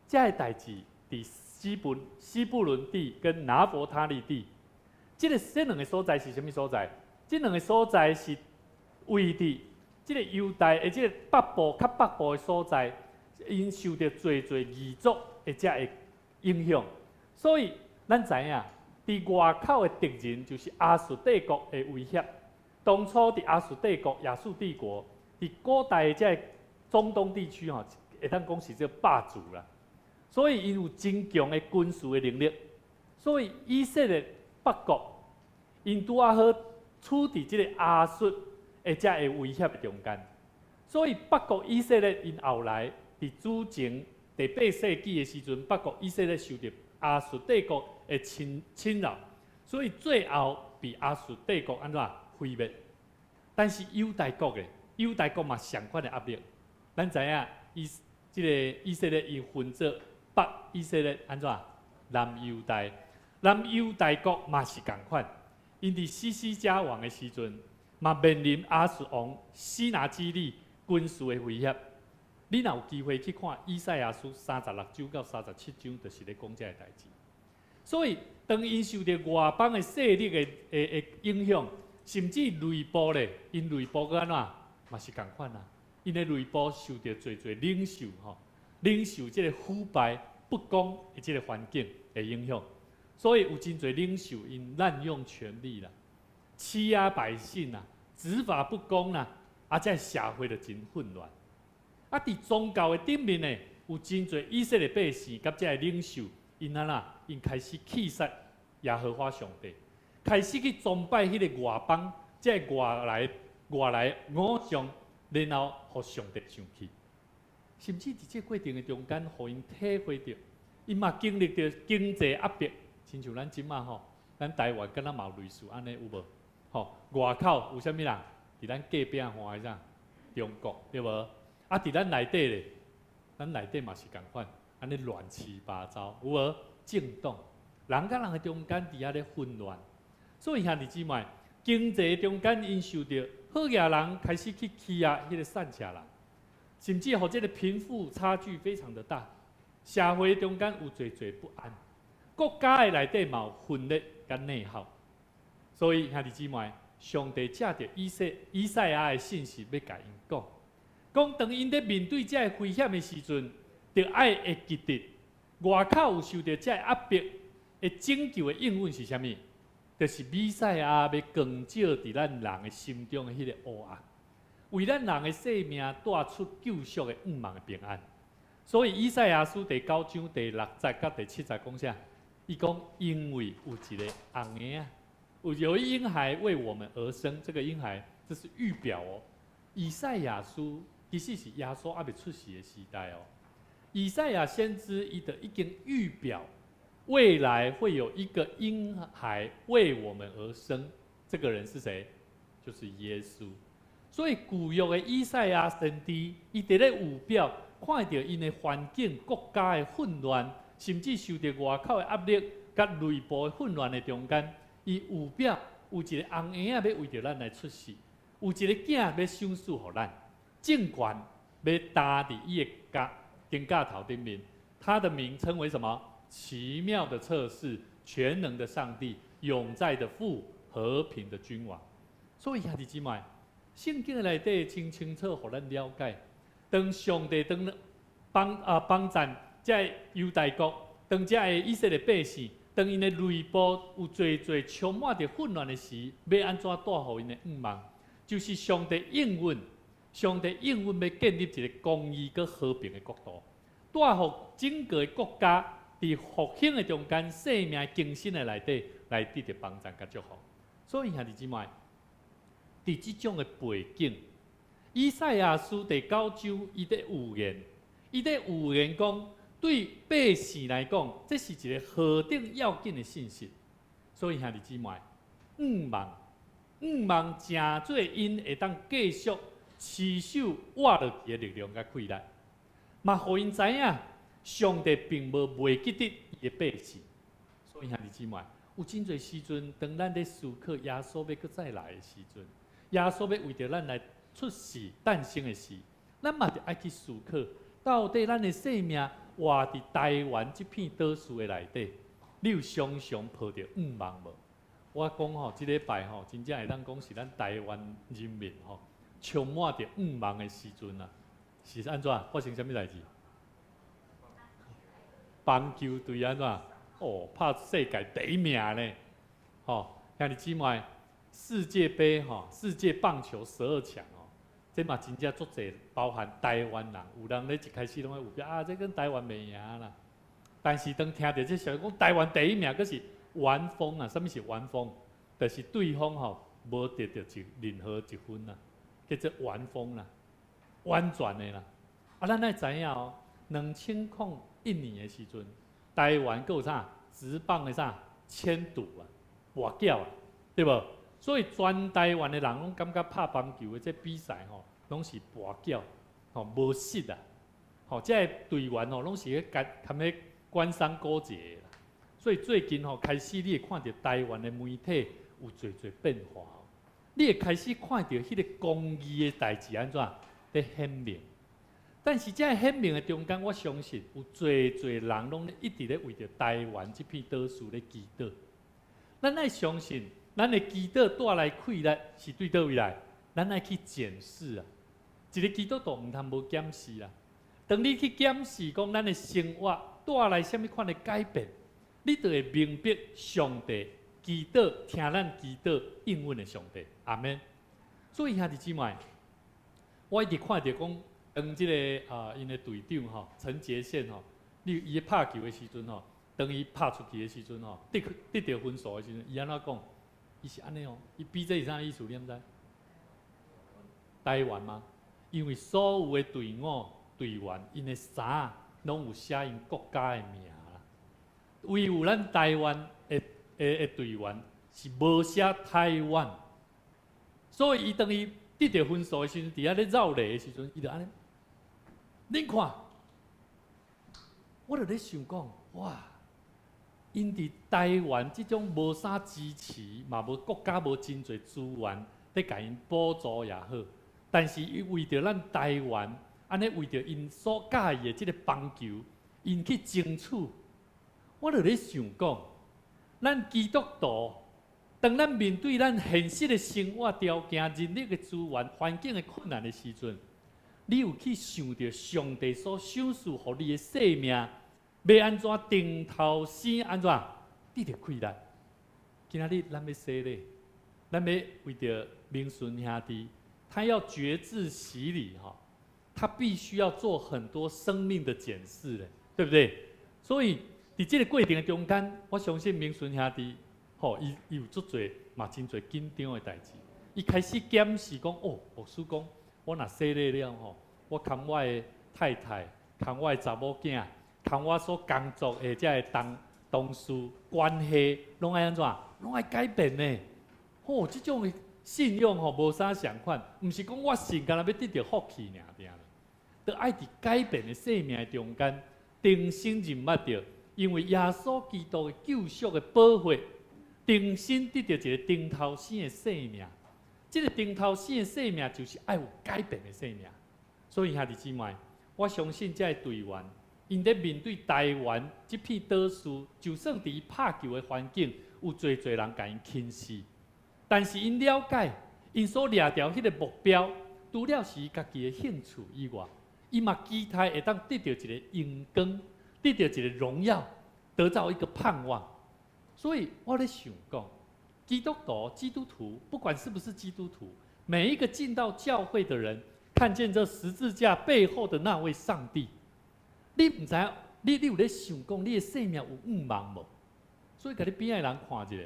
這个代誌佇西布倫地跟拿弗他利地，這兩个所在是啥物所在？這兩个所在是位佇這个猶大的這个北部較北部的所在，𪜶受著濟濟異族的這个影響，所以咱知影，佇外口的敵人就是亞述帝國的威脅。當初佇亞述帝國、亞述帝國，佇古代的這个中東地區吼，會當講是這个霸主啦。所以𪜶有真強的軍事的能力。所以以色列北國，𪜶拄仔好處佇這個亞述的這个威脅的中間。所以北國以色列𪜶後來佇主前第八世紀的時陣，北國以色列受著亞述帝國的侵擾，所以最後被亞述帝國按怎毀滅。但是猶大國的猶大國嘛相款的壓力，咱知影以這個以色列伊分做北以色列按怎南猶大，南猶大國嘛是仝款，𪜶佇希西家王的時陣，嘛面臨亞述王西拿基立軍事的威脅。你若有機會去看以賽亞書36章到37章，就是咧講這个代誌。所以當𪜶受著外邦的勢力的影響，甚至內部咧，𪜶內部閣按怎嘛是仝款啊？𪜶的內部受著濟濟領袖吼，領袖這个腐敗不公的這个環境的影響，所以有真濟領袖𪜶濫用權力啦，欺壓百姓啦，執法不公啦，啊，這个社會就真混亂。啊，佇宗教的頂面呢，有真濟以色列百姓佮這个領袖，𪜶按怎？𪜶開始棄殺耶和華上帝，開始去崇拜彼个外邦，這个外來偶像，然後予上帝生氣。甚至佇這个過程的中間，予𪜶體會著，𪜶嘛經歷著經濟壓迫，親像咱這馬吼，咱台灣敢若嘛有類似按呢有無？吼，外口有啥物人？佇咱隔壁岸的啥？中國對無？啊，佇咱內底咧，咱內底嘛是仝款，按呢亂七八糟，有無？政黨，人佮人的中間佇遐咧混亂，所以兄弟姊妹，經濟中間𪜶受著好額人開始去欺壓彼个散赤人，甚至予這个貧富差距非常的大，社會中間有濟濟不安，國家的內底嘛有分裂佮內耗，所以兄弟姊妹，上帝藉著以賽亞的信息欲共𪜶講，講當𪜶咧面對這个危險的時陣，著愛會記得外口有受著這个壓迫的拯救的應允是啥物？就是彌賽亞欲光照佇咱人的心中的彼个黑暗，為咱人的生命帶出救贖的向望的平安。所以以賽亞書第九章第六節佮第七節講啥？伊講因為有一个紅嬰仔，有一嬰孩為我們而生，這個嬰孩這是預表哦。以賽亞書其實是耶穌猶未出世的時代哦。以賽亞先知伊就已經預表未來會有一個嬰孩為我們而生，這個人是誰？就是耶穌。所以舊約的以賽亞先知，伊佇咧預表，看著𪜶的環境、國家的混亂，甚至受著外口的壓力，佮內部的混亂的中間，伊預表有一个紅嬰仔欲為著咱來出世，有一个囝欲賞賜予咱，政權欲擔佇伊的肩胛頭頂面，他的名稱為什麼？奇妙的策士，全能的上帝，永在的父，和平的君王。所以兄弟姊妹，聖經內底清清楚予咱了解，當上帝當幫贊這个猶大國，當這个以色列百姓，當𪜶的內部有濟濟充滿著混亂的時，欲按怎帶予𪜶的向望？就是上帝應允，上帝應允欲建立一个公義佮和平的國度，帶予整個國家佇復興的中間，生命更新的內底來得著幫贊佮祝福。所以兄弟姊妹，佇這種的背景，以賽亞書第九章，伊咧預言，伊咧預言講，對百姓來講，這是一個何等要緊的信息。所以兄弟姊妹，向望，向望，成做𪜶會當繼續持守活落去的力量佮氣力，嘛予𪜶知影，上帝並無袂記得伊的百姓。所以兄弟姊妹，有真濟時陣，當咱咧思考耶穌欲閣再來的時陣，耶穌欲為著咱來出世誕生的時，咱嘛著愛去思考，到底咱的生命活佇台灣這片島嶼的內底，你有常常抱著向望無？我講吼，這禮拜吼，真正會當講是咱台灣人民吼，充滿著向望的時陣啊！是按怎？發生啥物代誌？棒球隊按怎？哦，拍世界第一名呢！吼，兄弟姊妹，世界盃吼，世界棒球12強哦，這嘛真正足濟，包含台灣人，有人咧一開始攏會有表啊，這跟台灣袂贏啦。但是當聽著這消息講台灣第一名，閣是完封啊！啥物是完封？就是對方吼無得著一任何一分啊，叫做完封啦，完全的啦。啊，咱愛知影哦，2001年的時陣，台灣閣有啥職棒的啥簽賭啊、跋筊啊，對無？所以全台灣的人攏感覺拍棒球的這比賽吼，攏是跋筊，吼無實啊，吼這个隊員吼攏是咧干含咧官商勾結的啦。所以最近吼開始你會看著台灣的媒體有濟濟變化，你會開始看著彼個公義的代誌按怎咧顯明。但是這顯明的中間，我相信有濟濟人攏咧一直咧為著台灣這片島嶼咧祈禱。咱愛相信，咱的祈禱帶來氣力是對佗位來？咱愛去檢視啊！一個基督徒毋通無檢視啊！當你去檢視講咱的生活帶來啥物款的改變，你就會明白上帝祈禱聽咱祈禱應允的上帝。阿們。所以兄弟姊妹，我一直看著講，當這个啊，𪜶的隊長吼陳傑憲吼，你伊拍球的時陣吼，當伊拍出去的時陣吼，得得著分數的時陣，伊按怎講？伊是按呢哦，伊比這是啥意思？你毋知？台灣嗎？因為所有的隊伍隊員，𪜶的衫攏有寫𪜶國家的名啦。唯有咱台灣的的的隊員是無寫台灣，所以伊當伊得著分數的時陣，佇遐咧繞壘的時陣，伊就按呢。恁看，我就咧想講，哇！𪜶佇台灣這種無啥支持，嘛無國家無真濟資源，咧共𪜶補助也好，但是伊為著咱台灣，按呢為著𪜶所佮意的這个棒球，𪜶去爭取。我就咧想講，咱基督徒，當咱面對咱現實的生活條件、人力的資源、環境的困難的時陣，你有去想著上帝所賞賜予你的生命，欲按怎重頭生按怎得著氣力？今仔日咱欲洗禮，咱欲為著明順兄弟，他要決志洗禮吼，他必須要做很多生命的檢視咧，對不對？所以佇這个過程的中間，我相信明順兄弟，吼，伊伊有足濟嘛真濟緊張的代誌。伊開始檢視講，哦，牧師講，我若洗禮了吼，我共我的太太，共我的查某囝，共我所工作的這个同同事關係，攏愛按怎？攏愛改變呢？吼，這種的信仰吼無啥仝款，毋是講我信，干焦欲得著福氣爾爾，著愛佇改變的生命的中間，重新認捌著，因為耶穌基督的救贖的寶血，重新得著一个重頭生的生命。這个重頭生的生命，就是愛有改變的生命。所以兄弟姊妹，我相信這个隊員，𪜶咧面對台灣這片島嶼，就算佇伊拍球的環境，有濟濟人共𪜶輕視，但是𪜶了解，𪜶所掠著彼个目標，除了是伊家己的興趣以外，伊嘛期待會當得著一个榮光，得著一个榮耀，得到一個盼望。所以我咧想講，基督徒、基督徒，不管是不是基督徒，每一個進到教會的人，看見這十字架背後的那位上帝，你毋知影，你你有咧想講，你的生命有向望無？所以共你邊仔的人看一下，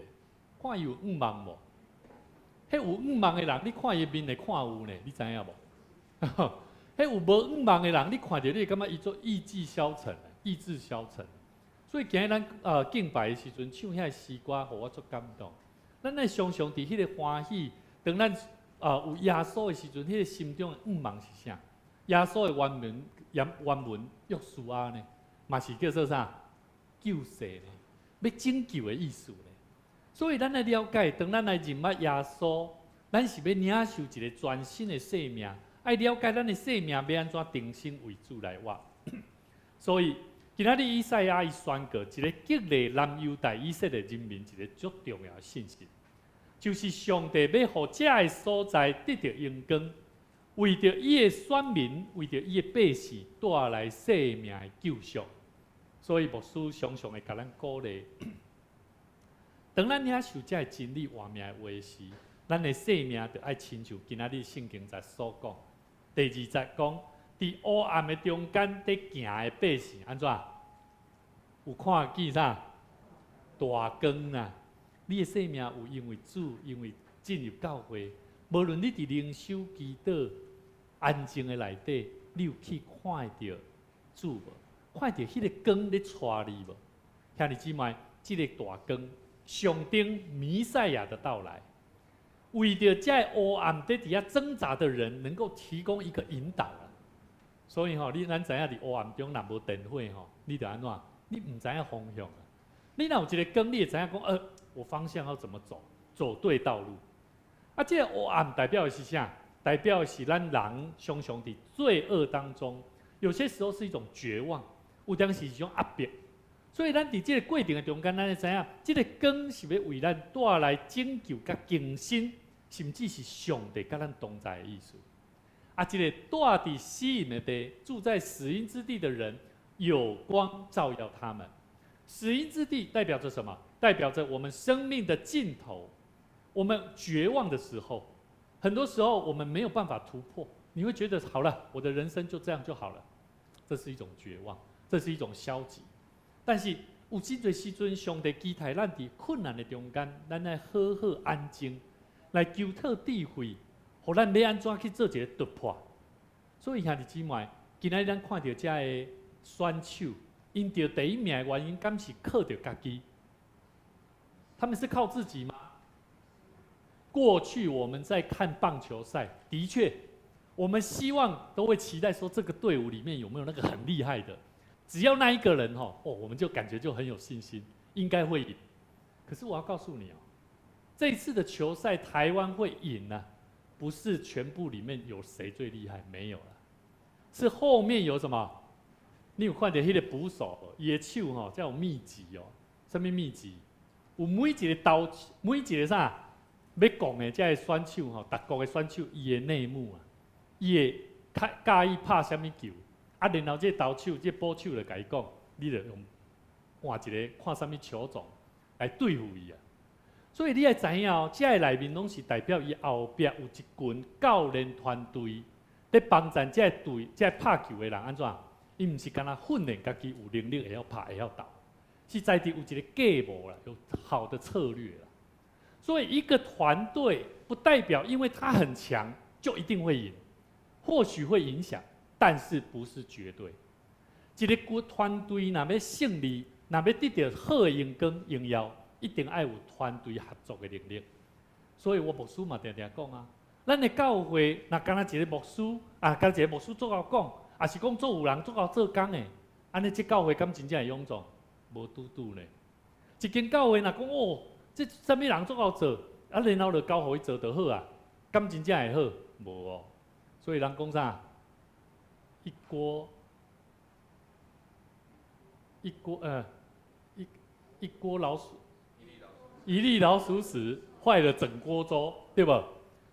看伊有向望無？彼有向望的人，你看伊面會看有呢，你知影無？彼有無向望的人，你看著你會感覺伊做意志消沉，意志消沉。所以今日咱敬拜的時陣唱遐詩歌，予我足感動。咱愛常常佇彼个歡喜，當咱有耶穌的時陣，彼个心中的向望是啥？耶穌的原文原文約書亞呢，嘛是叫做啥？救世呢，欲拯救的意思呢。所以咱來了解，當咱來認捌耶穌，咱是欲領受一个全新的生命，愛了解咱的生命欲按怎重新為主來活。所以今仔日以賽亞伊宣告一个激勵南猶大以色列人民一个足重要的信息，就是上帝欲予這个所在得著榮光，為著伊的選民，為著伊的百姓帶來生命的救贖。所以牧師常常會共咱鼓勵，當咱領受這个真理活命的話時，咱的生命就愛親像今仔日聖經節所講，第二節講，佇黑暗的中間佇行的百姓，按怎？有看見啥？大光啊！你的生命有因為主，因為進入教會，無論你佇靈修祈禱、安靜的內底，你有去看著主無？看著彼个光咧帶你無？兄弟姊妹，這个大光象徵彌賽亞的到來，為著這个黑暗佇遐掙扎的人，能夠提供一個引導啊。所以吼，你咱知影佇黑暗中若無電火吼，你著按怎？你毋知影方向啊。你若有一個光，你會知影講，我方向要怎麼走？走對道路。啊，這个黑暗代表的是啥？代表的是咱人常常佇罪惡當中，有些時候是一種絕望，有當時是一種壓迫。所以咱佇這个過程的中間，咱會知影，這个光是欲為咱帶來拯救佮更新，甚至是上帝佮咱同在的意思。啊，這个住佇死蔭的地，住在死蔭之地的人，有光照耀他們。死蔭之地代表着什麼？代表着我們生命的盡頭，我們絕望的時候，很多時候我們沒有辦法突破，你會覺得好了，我的人生就這樣就好了，這是一種絕望，這是一種消極。但是有真濟時陣，上帝期待咱佇困難的中間，咱愛好好安靜，來求討智慧，予咱欲按怎去做一个突破。所以兄弟姊妹，今仔日咱看著這个選手，𪜶得第一名的原因，敢是靠著家己？他們是靠自己嗎？過去我們在看棒球賽，的確，我們希望都會期待說，這個隊伍裡面有沒有那個很厲害的？只要那一個人吼，哦，我們就感覺就很有信心，應該會贏。可是我要告訴你哦，這一次的球賽，台灣會贏呢，不是全部裡面有誰最厲害，沒有了，是後面有什麼？你有看著彼个捕手，伊的手吼，才有秘籍哦，啥物秘籍？有每一个投，每一个啥欲講的這个選手吼，逐國的選手，伊的內幕啊，伊會較佮意拍啥物球，啊，然後這个投手、這个捕手就共伊講，你著用換一个看啥物球種來對付伊啊。所以你愛知影哦，這个內面攏是代表伊後壁有一群教練團隊佇幫贊這个隊、這个拍球的人按怎？伊毋是干焦訓練家己有能力會曉拍、會曉投，是在佇有一个計謀啦，有好的策略啦。所以一個團隊不代表因為他很強就一定會贏，或許會影響，但是不是絕對。一个國團隊若欲勝利，若欲得著好的榮光榮耀，一定愛有團隊合作的能力。所以我牧師嘛定定講啊，咱的教會若干焦一個牧師啊，干焦一個牧師足𠢕講，抑是講足有人足𠢕做工的，按呢這教會敢真正會勇壯？無拄拄呢。一間教會若講哦，這啥物人足𠢕做，啊，然後就交予伊做就好啊，敢真正會好？無哦。所以人講啥？一鍋一鍋呃一一鍋老鼠，一粒老鼠屎壞了整鍋粥，對無？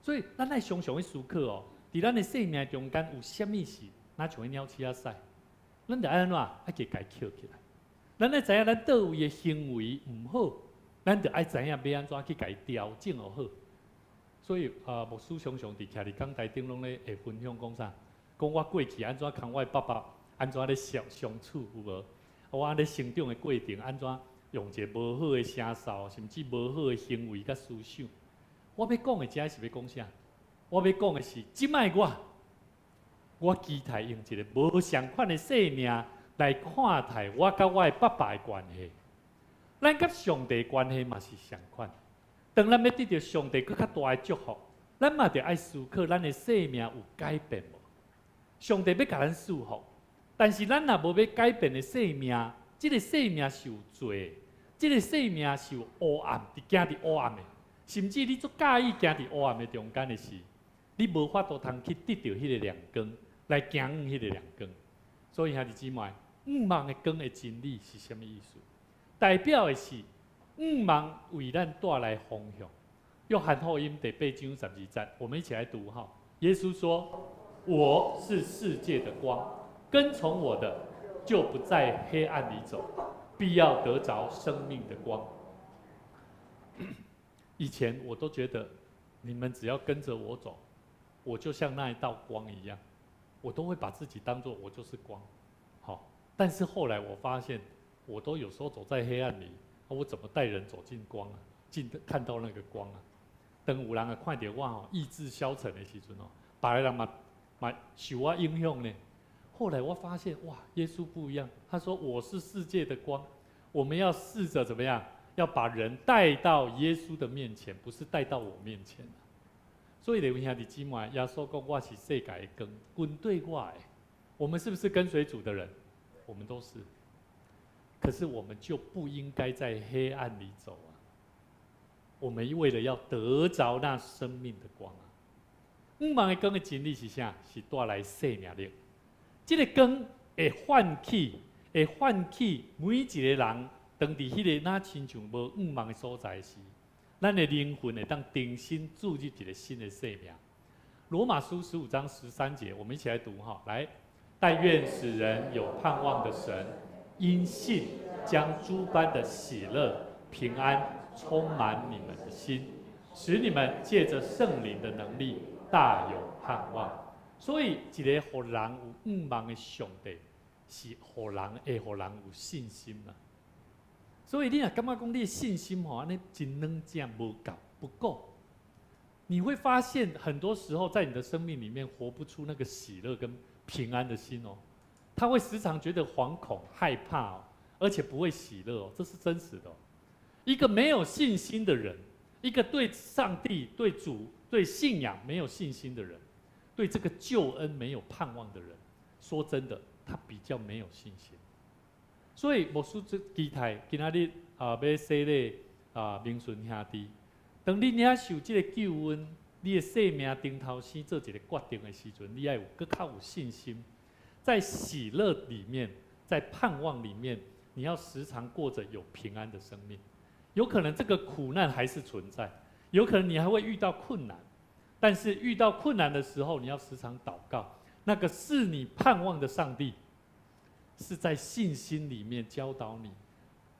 所以咱愛常常去思考哦，佇咱的生命中間有啥物是，若像彼鳥鼠仔屎，咱著愛按怎？愛去共伊抾起來。咱愛知影咱佗位的行為毋好，咱著愛知影欲按怎去共伊調整予好。所以啊，牧師常常佇徛佇講台頂攏咧會分享講啥？講我過去按怎共我的爸爸按怎咧相相處有無？我按呢成長的過程按怎用一个無好的聲嗽，甚至無好的行為佮思想。我欲講的這是欲講啥？我欲講的是，這擺我，我期待用一个無仝款的生命來看待我佮我的爸爸的關係。咱佮上帝關係嘛是仝款。當咱欲得著上帝閣較大的祝福，咱嘛著愛思考咱的生命有改變無？上帝欲共咱賜福，但是咱若無欲改變的生命，這个生命是有罪的，這个生命是有黑暗，佇行佇黑暗的，甚至你足佮意行佇黑暗的中間的時，你無法度通去得著彼个亮光，來行彼个亮光。所以兄弟姊妹，向望的光的真理是啥物意思？代表的是向望為咱帶來方向。約翰福音第八章十二節，我們一起來讀哈。耶穌說：“我是世界的光，跟從我的，就不在黑暗裡走，必要得著生命的光。”以前我都覺得，你們只要跟着我走，我就像那一道光一樣，我都會把自己當作我就是光，好。但是後來我發現，我都有時候走在黑暗裡，我怎麼帶人走進光啊？進看到那個光啊？當有人啊看著我吼意志消沉的時陣哦，別个人嘛嘛受我影響呢。後來我發現哇，耶穌不一樣，他說我是世界的光，我們要試着怎麼樣？要把人帶到耶穌的面前，不是帶到我面前。所以，兄弟姊妹，耶穌講我是世界的光，跟隨我的，我們是不是跟隨主的人？我們都是。可是我們就不應該在黑暗裡走啊！我們為了要得著那生命的光啊！向望的光的真理是啥？是帶來生命力。這个光會喚起，會喚起每一个人，當佇彼个若親像無向望的所在時，咱的靈魂會當重新注入一个新的生命。羅馬書15章13節，我們一起來讀哈。來，但願使人有盼望的神，因信將諸般的喜樂、平安充滿你們的心，使你們借着聖靈的能力大有盼望。所以，一个予人有向望的上帝，是予人會予人有信心啊。所以你若感覺講你的信心吼，按呢真軟正無夠不夠，你會發現很多時候在你的生命裡面活不出那個喜樂跟平安的心哦。他會時常覺得惶恐、害怕哦，而且不會喜樂哦，這是真實的哦。一個沒有信心的人，一個對上帝、對主、對信仰沒有信心的人，對這個救恩沒有盼望的人，說真的，他比較沒有信心。所以牧師這期待今仔日啊，欲洗禮啊，明順兄弟，當你領受這個救恩，你的生命頂頭先做一個決定的時陣，你愛有閣較有信心，在喜樂裡面，在盼望裡面，你要時常過著有平安的生命。有可能這個苦難還是存在，有可能你還會遇到困難，但是遇到困難的時候，你要時常禱告，那個是你盼望的上帝，是在信心裡面教導你，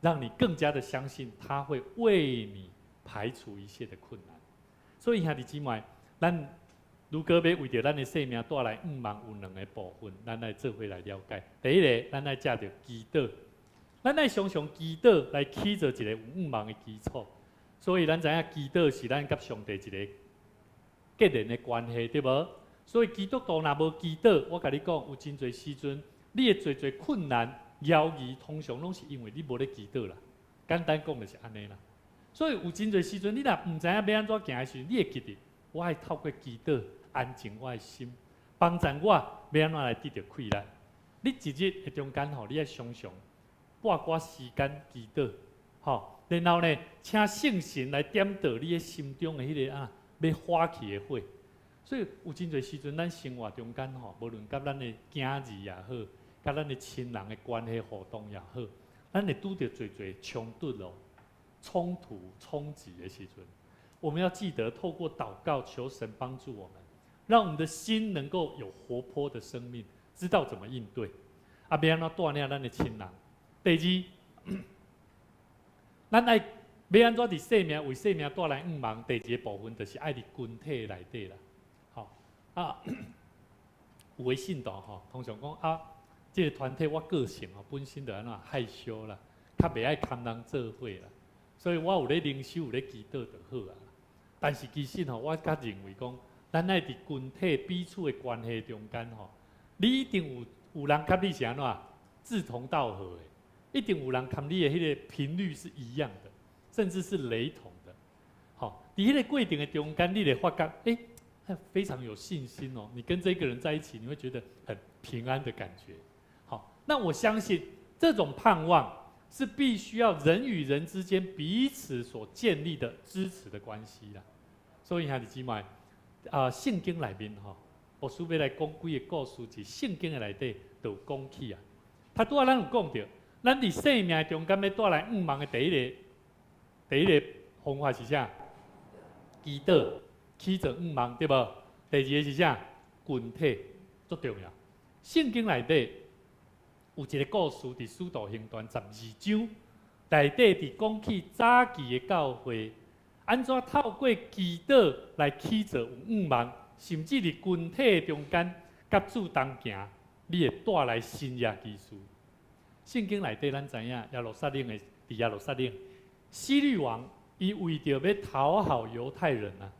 讓你更加的相信他會為你排除一切的困難。所以兄弟姊妹，咱如果欲為著咱的生命帶來向望，有兩个部分，咱愛做伙來了解。第一个，咱愛藉著祈禱，咱愛常常祈禱來起做一个有向望的基礎。所以咱知影祈禱是咱佮上帝一个結連的關係，對無？所以基督徒若無祈禱，我共你講，有真濟時陣，你的濟濟困難、猶疑，通常攏是因為你無咧祈禱啦。簡單講就是按呢啦。所以有真濟時陣，你若毋知影欲按怎行的時陣，你會記得，我愛透過祈禱安靜我的心，幫助我欲按怎來得著氣力。你一日的中間吼，你愛常常撥寡時間祈禱，吼，然後呢，請聖神來點著你的心中的彼个啊，欲發起的火。所以有真濟時陣，咱生活中間吼，無論佮咱的囝兒也好，佮咱的親人的關係互動也好，咱會拄著濟濟衝突咯、衝突、衝擊的時陣，我們要記得透過禱告求神幫助我們，讓我們的心能夠有活潑的生命，知道怎麼應對。啊，欲按怎帶領咱的親人？第二，咱愛欲按怎佇生命為生命帶來向望？第二个部分就是愛佇群體內底啦。好啊，有的信徒吼，通常講啊，這个團體我個性吼本身就按怎害羞啦，較袂愛崁人做伙啦，所以我有咧靈修，有咧祈禱就好啊。但是其實吼，我較認為講，咱愛佇群體彼此的關係中間吼，你一定有人佮你是按怎志同道合的，一定有人佮你的彼个頻率是一樣的，甚至是雷同的。好，佇彼個過程的中間，你會發覺，欸，非常有信心哦。你跟這個人在一起，你會覺得很平安的感覺。好，那我相信這種盼望是必須要人與人之間彼此所建立的支持的關係啦。所以兄弟姊妹，啊，聖經內面吼，牧師欲來講幾個故事，佇聖經的內底就有講起啊。頭拄仔咱有講著，咱佇生命中間欲帶來向望的第一個方法是啥？祈禱，起做向望，對無？第二個是啥？群體足重要。聖經內底有一個故事，佇使徒行傳12章內底，佇講起早期的教會，按怎透過祈禱來起做有向望，甚至佇群體中間佮主同行，你會帶來新的技術。聖經內底咱知影，耶路撒冷的佇耶路撒冷，希律王伊為著欲討好猶太人啊，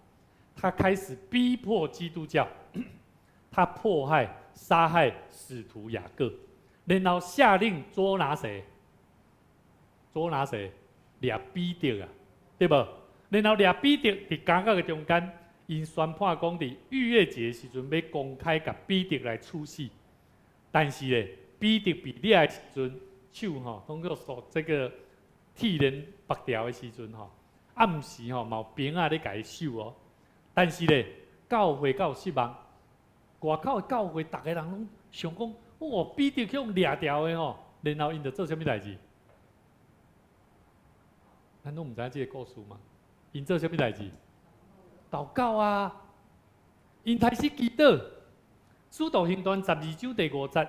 他開始逼迫基督教，他迫害、殺害使徒雅各，然後下令捉拿誰？捉拿誰？掠彼得啊，對無？然後掠彼得佇監獄的中間，𪜶宣判講佇逾越節時陣欲公開共彼得來處死，但是咧，彼得被掠的時陣，手吼攏閣束這個鐵鏈縛牢的時陣吼，暗時吼嘛有兵仔咧共伊守哦。但是咧，教會敢有失望，外口的教會逐个人攏想講，哦，彼得去予掠牢的吼，然後𪜶就做啥物代誌？咱攏毋知影這個故事嗎？𪜶做啥物代誌？禱告啊！𪜶開始祈禱。使徒行傳12章第5節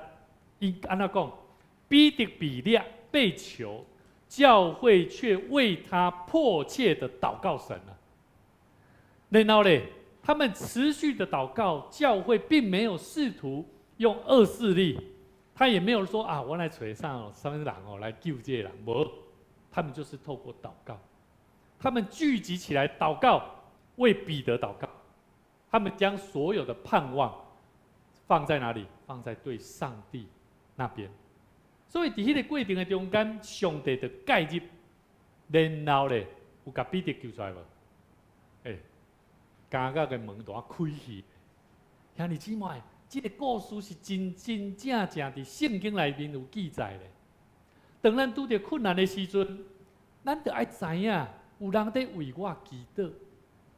，𪜶按怎講？彼得被掠被囚，教會卻為他迫切的禱告神啊。然後咧，他們持續的禱告，教會並沒有試圖用惡勢力，他也沒有說啊，我來揣啥物人哦來救這個人，無，他們就是透過禱告，他們聚集起來禱告，為彼得禱告，他們將所有的盼望放在哪裡？放在對上帝那邊。所以佇彼個過程的中間，上帝就介入，然後咧有共彼得救出來無？欸，監獄的門就開去。兄弟姊妹，這個故事是真真正正佇聖經內面有記載的。當咱拄著困難的時陣，咱著愛知影有人佇為我祈禱。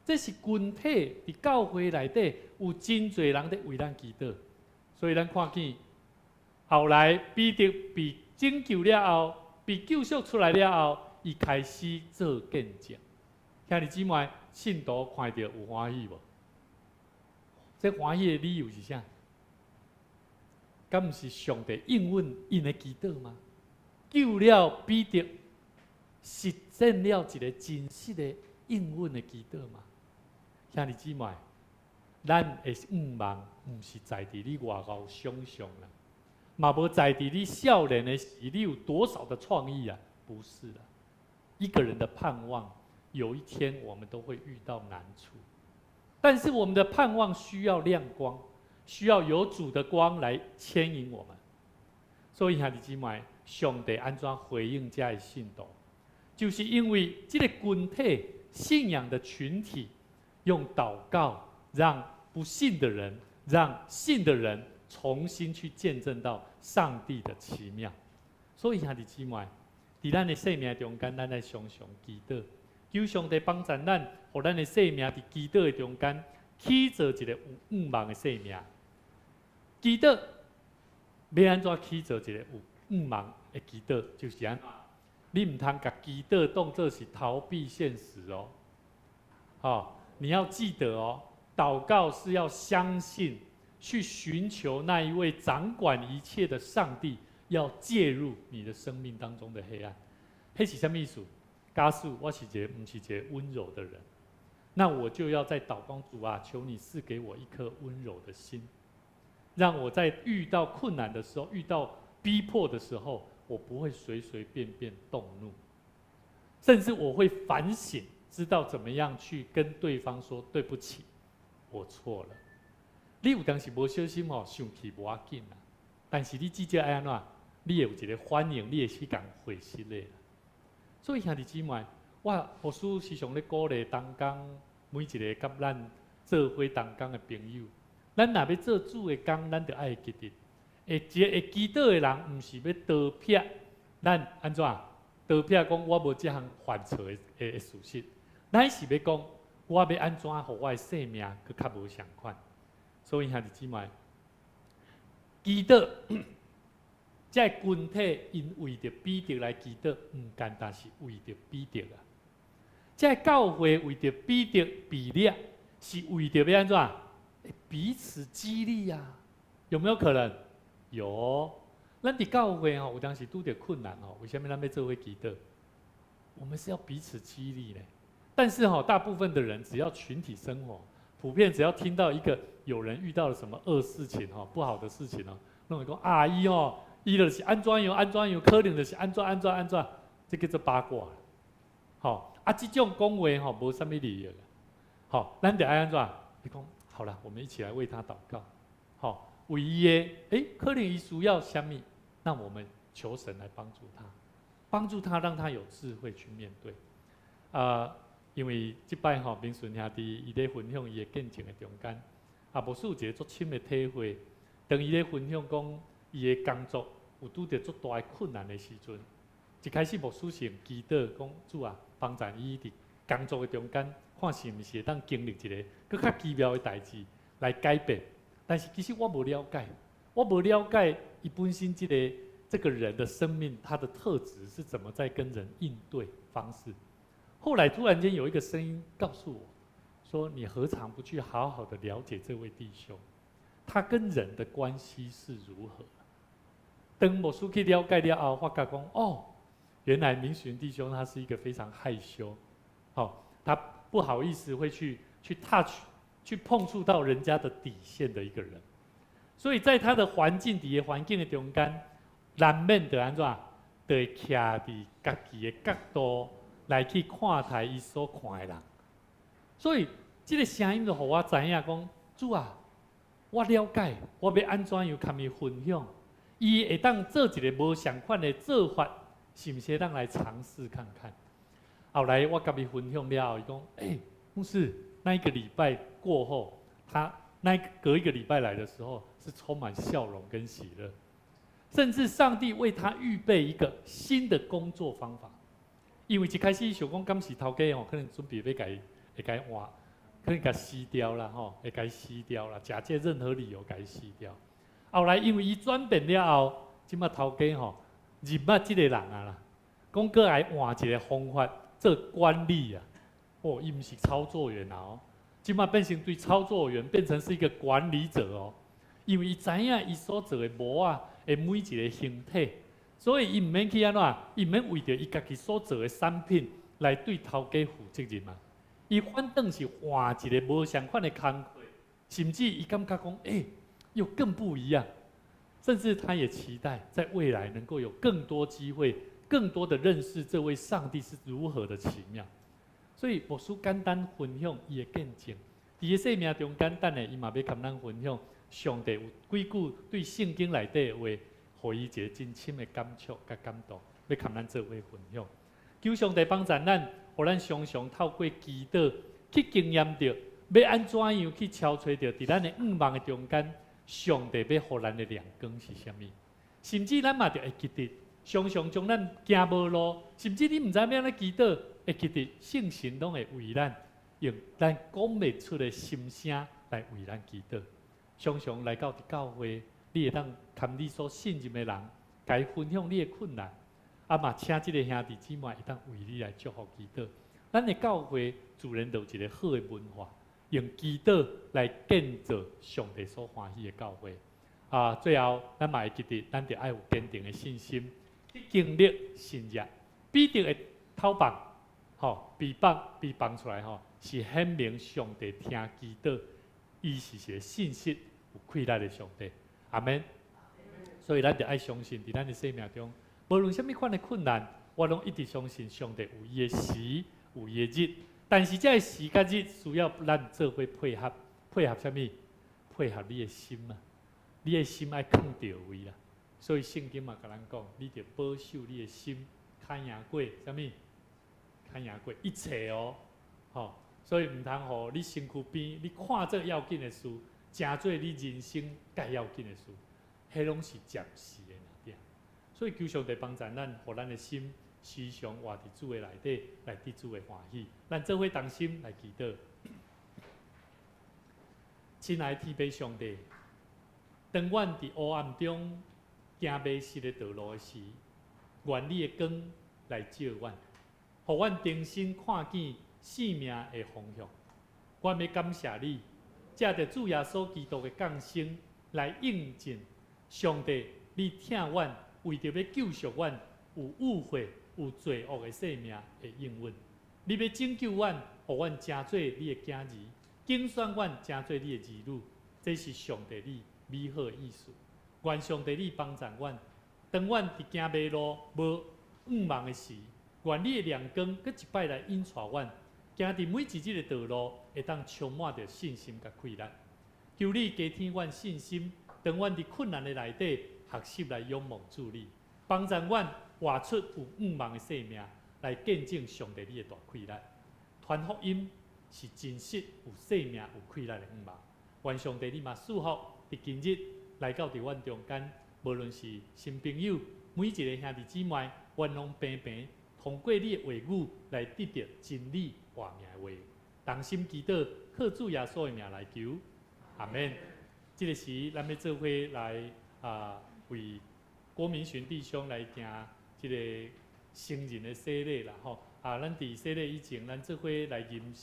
這是群體佇教會內底有真濟人佇為咱祈禱，所以咱看見後來彼得被拯救了後，被救贖出來了後，伊開始做見證。兄弟姊妹，信徒看著有歡喜無？這歡喜的理由是啥？敢毋是上帝應允𪜶的祈禱嗎？救了彼得，實踐了一個真實的應允的祈禱嗎？兄弟姊妹，咱的向望毋是在佇你偌𠢕想像啦，嘛無在佇你少年的時，你有多少的創意啊？不是啦，一個人的盼望，有一天我們都會遇到難處，但是我們的盼望需要亮光，需要有主的光來牽引我們。所以兄弟姊妹，上帝按怎回應這的信徒？就是因為這個群體信仰的群體，用禱告讓不信的人，讓信的人重新去見證到上帝的奇妙。所以兄弟姊妹，佇咱的生命中間，咱愛常常祈禱，求上帝幫助咱，予咱的生命佇祈禱的中間，起做一個有向望的生命。祈禱欲按怎起做一個有向望的祈禱，就是按怎，你毋通共祈禱當做是逃避現實哦。好，你要記得哦，禱告是要相信，去尋求那一位掌管一切的上帝，要介入你的生命當中的黑暗。彼是啥物意思？假使我是一個毋是一個溫柔的人，那我就要在禱告主啊，求你賜給我一顆溫柔的心，讓我在遇到困難的時候，遇到逼迫的時候，我不會隨隨便便動怒，甚至我會反省自己。知道怎麼樣去跟對方說對不起，我錯了。你有當時無小心吼，生氣無要緊啦，但是你至少愛按怎？你會有一個反應，你會去共回釋的。所以兄弟姊妹，我牧師時常咧鼓勵同工每一個佮咱做伙同工的朋友，咱若欲做主的工，咱著愛記得，會一個會祈禱的人，毋是欲逃避咱按怎？逃避講我無這項犯錯的事實，咱是欲講我欲按怎，予我的生命閣較無仝款。所以兄弟姊妹，祈禱，這個群體𪜶為著彼得來祈禱，毋單單是為著彼得啊。這個教會為著彼得被掠，是為著欲按怎？彼此激勵啊！有沒有可能？有。咱佇教會吼，有當時拄著困難吼，為啥物咱欲做伙祈禱？我們是要彼此激勵咧。但是吼，大部分的人只要群體生活，普遍只要聽到一個有人遇到了什麼惡事情吼，不好的事情哦，攏會講啊，伊哦，伊就是按怎樣按怎樣，可能就是按怎按怎按怎，這叫做八卦。吼，啊，這種講話吼，無啥物利益。吼，咱著愛按怎？你講好了，我們一起來為他禱告。吼，為伊的，欸，可能伊需要啥物？那我們求神來幫助他，幫助他，讓他有智慧去面對。啊，因為這擺吼，明順兄弟伊咧分享伊的見證的中間，啊，牧師有一個足深的體會。當伊咧分享講伊的工作有拄著足大的困難的時陣，一開始牧師是用祈禱講主啊，幫助伊佇工作的中間，看是毋是會當經歷一個閣較奇妙的代誌來改變。但是其實我無了解，我無了解伊本身這個人的生命，他的特質是怎麼在跟人應對方式。後來突然間有一個聲音告訴我，說你何嘗不去好好的了解這位弟兄，他跟人的關係是如何？當牧師去了解了後，發覺講哦，原來明選弟兄他是一個非常害羞，好，他不好意思會去 touch 去碰觸到人家的底線的一個人，所以在他的環境底下環境的中間，難免就按怎，就會徛佇家己的角度來去看待伊所看的人，所以這個聲音就予我知影講，主啊，我了解，我欲按怎樣共伊分享，伊會當做一個無仝款的做法，是毋是會當來嘗試看看？後來我共伊分享了後，伊講，欸，牧師，那一個禮拜過後，他那隔一個禮拜來的時候，是充滿笑容跟喜樂，甚至上帝為他預備一個新的工作方法。因為一開始想講，敢是頭家吼，可能準備欲共伊，會共伊換，可能共辭掉啦吼，會共伊辭掉啦，假借任何理由共伊辭掉。後來因為伊轉變了後，這馬頭家吼認捌這個人啊啦，講閣來換一個方法做管理啊。哦，伊毋是操作員啊哦，這馬變成對操作員變成是一個管理者哦。因為伊知影伊所做的模仔的每一個形體。所以伊毋免去按怎，伊毋免為著伊家己所做的產品來對頭家負責任嘛。伊反轉是換一個無仝款的工課，甚至伊感覺講，欸，又更不一樣。甚至他也期待在未來能夠有更多機會，更多的認識這位上帝是如何的奇妙。所以牧師簡單分享伊的見證，佇伊生命中簡單的，伊嘛欲共咱分享上帝有幾句對聖經內底的話，予伊一個真深的感觸佮感動，欲共咱做伙分享。求上帝幫助咱，予咱常常透過祈禱去經驗著，欲按怎樣去敲揣著，佇咱的願望的中間，上帝欲予咱的亮光是啥物？甚至咱嘛著會記得，常常將咱行無路，甚至你毋知欲按怎祈禱，會記得聖神攏會為咱用咱講袂出的心聲來為咱祈禱。常常來到佇教會，你會當共你所信任的人，共伊分享你的困難，啊嘛，請這個兄弟姊妹會當為你來祝福祈禱。咱的教會自然就有一個好的文化，用祈禱來建造上帝所歡喜的教會。啊，最後咱嘛會記得，咱著愛有堅定的信心去經歷神蹟。彼得的頭放，吼，被放出來吼，是顯明上帝聽祈禱，伊是一個信實有氣力的上帝。阿門。所以咱著愛相信，佇咱的生命中，無論啥物款的困難，我攏一直相信上帝有伊的時，有伊的日。但是這个時佮日需要咱做伙配合，配合啥物？配合你的心啊！你的心愛囥著位啦。所以聖經嘛共咱講，你著保守你的心，較贏過啥物？較贏過一切哦，吼！所以毋通予你身軀邊，你看做要緊的事，成做你人生蓋要緊的事，彼攏是暫時的爾。所以求上帝幫助咱，予咱的心時常活佇主的內底，來得主的歡喜。咱做伙同心來祈禱。親愛的天父上帝，當阮佇黑暗中行迷失的道路的時，願你的光來照阮，予阮重新看見生命的方向。阮欲感謝你，藉著主耶穌基督的降生來應證上帝，你疼阮，為著欲救贖阮有誤會、有罪惡的生命的應允。你欲拯救阮，予阮成做你的囝兒，揀選阮成做你的兒女。這是上帝你美好的意思。願上帝你幫助阮，當阮佇行迷路、無向望的時，願你的亮光閣一擺來引帶阮，行佇每一日的道路，會當充滿著信心佮氣力。求你加添阮信心，當阮佇困難的內底，學習來仰望主你，幫助阮活出有向望的生命，來見證上帝你的大氣力。傳福音是真實有生命、有氣力的向望。願上帝你嘛賜福佇今日來到佇阮中間，無論是新朋友，每一个兄弟姊妹，阮攏平平通過你的話語來得著真理活命的話。同心祈禱，靠主耶穌的名來求，阿們。這个時，咱欲做伙來啊，為郭明洵弟兄來行這个成人的洗禮啦吼。啊，咱佇洗禮以前，咱做伙來吟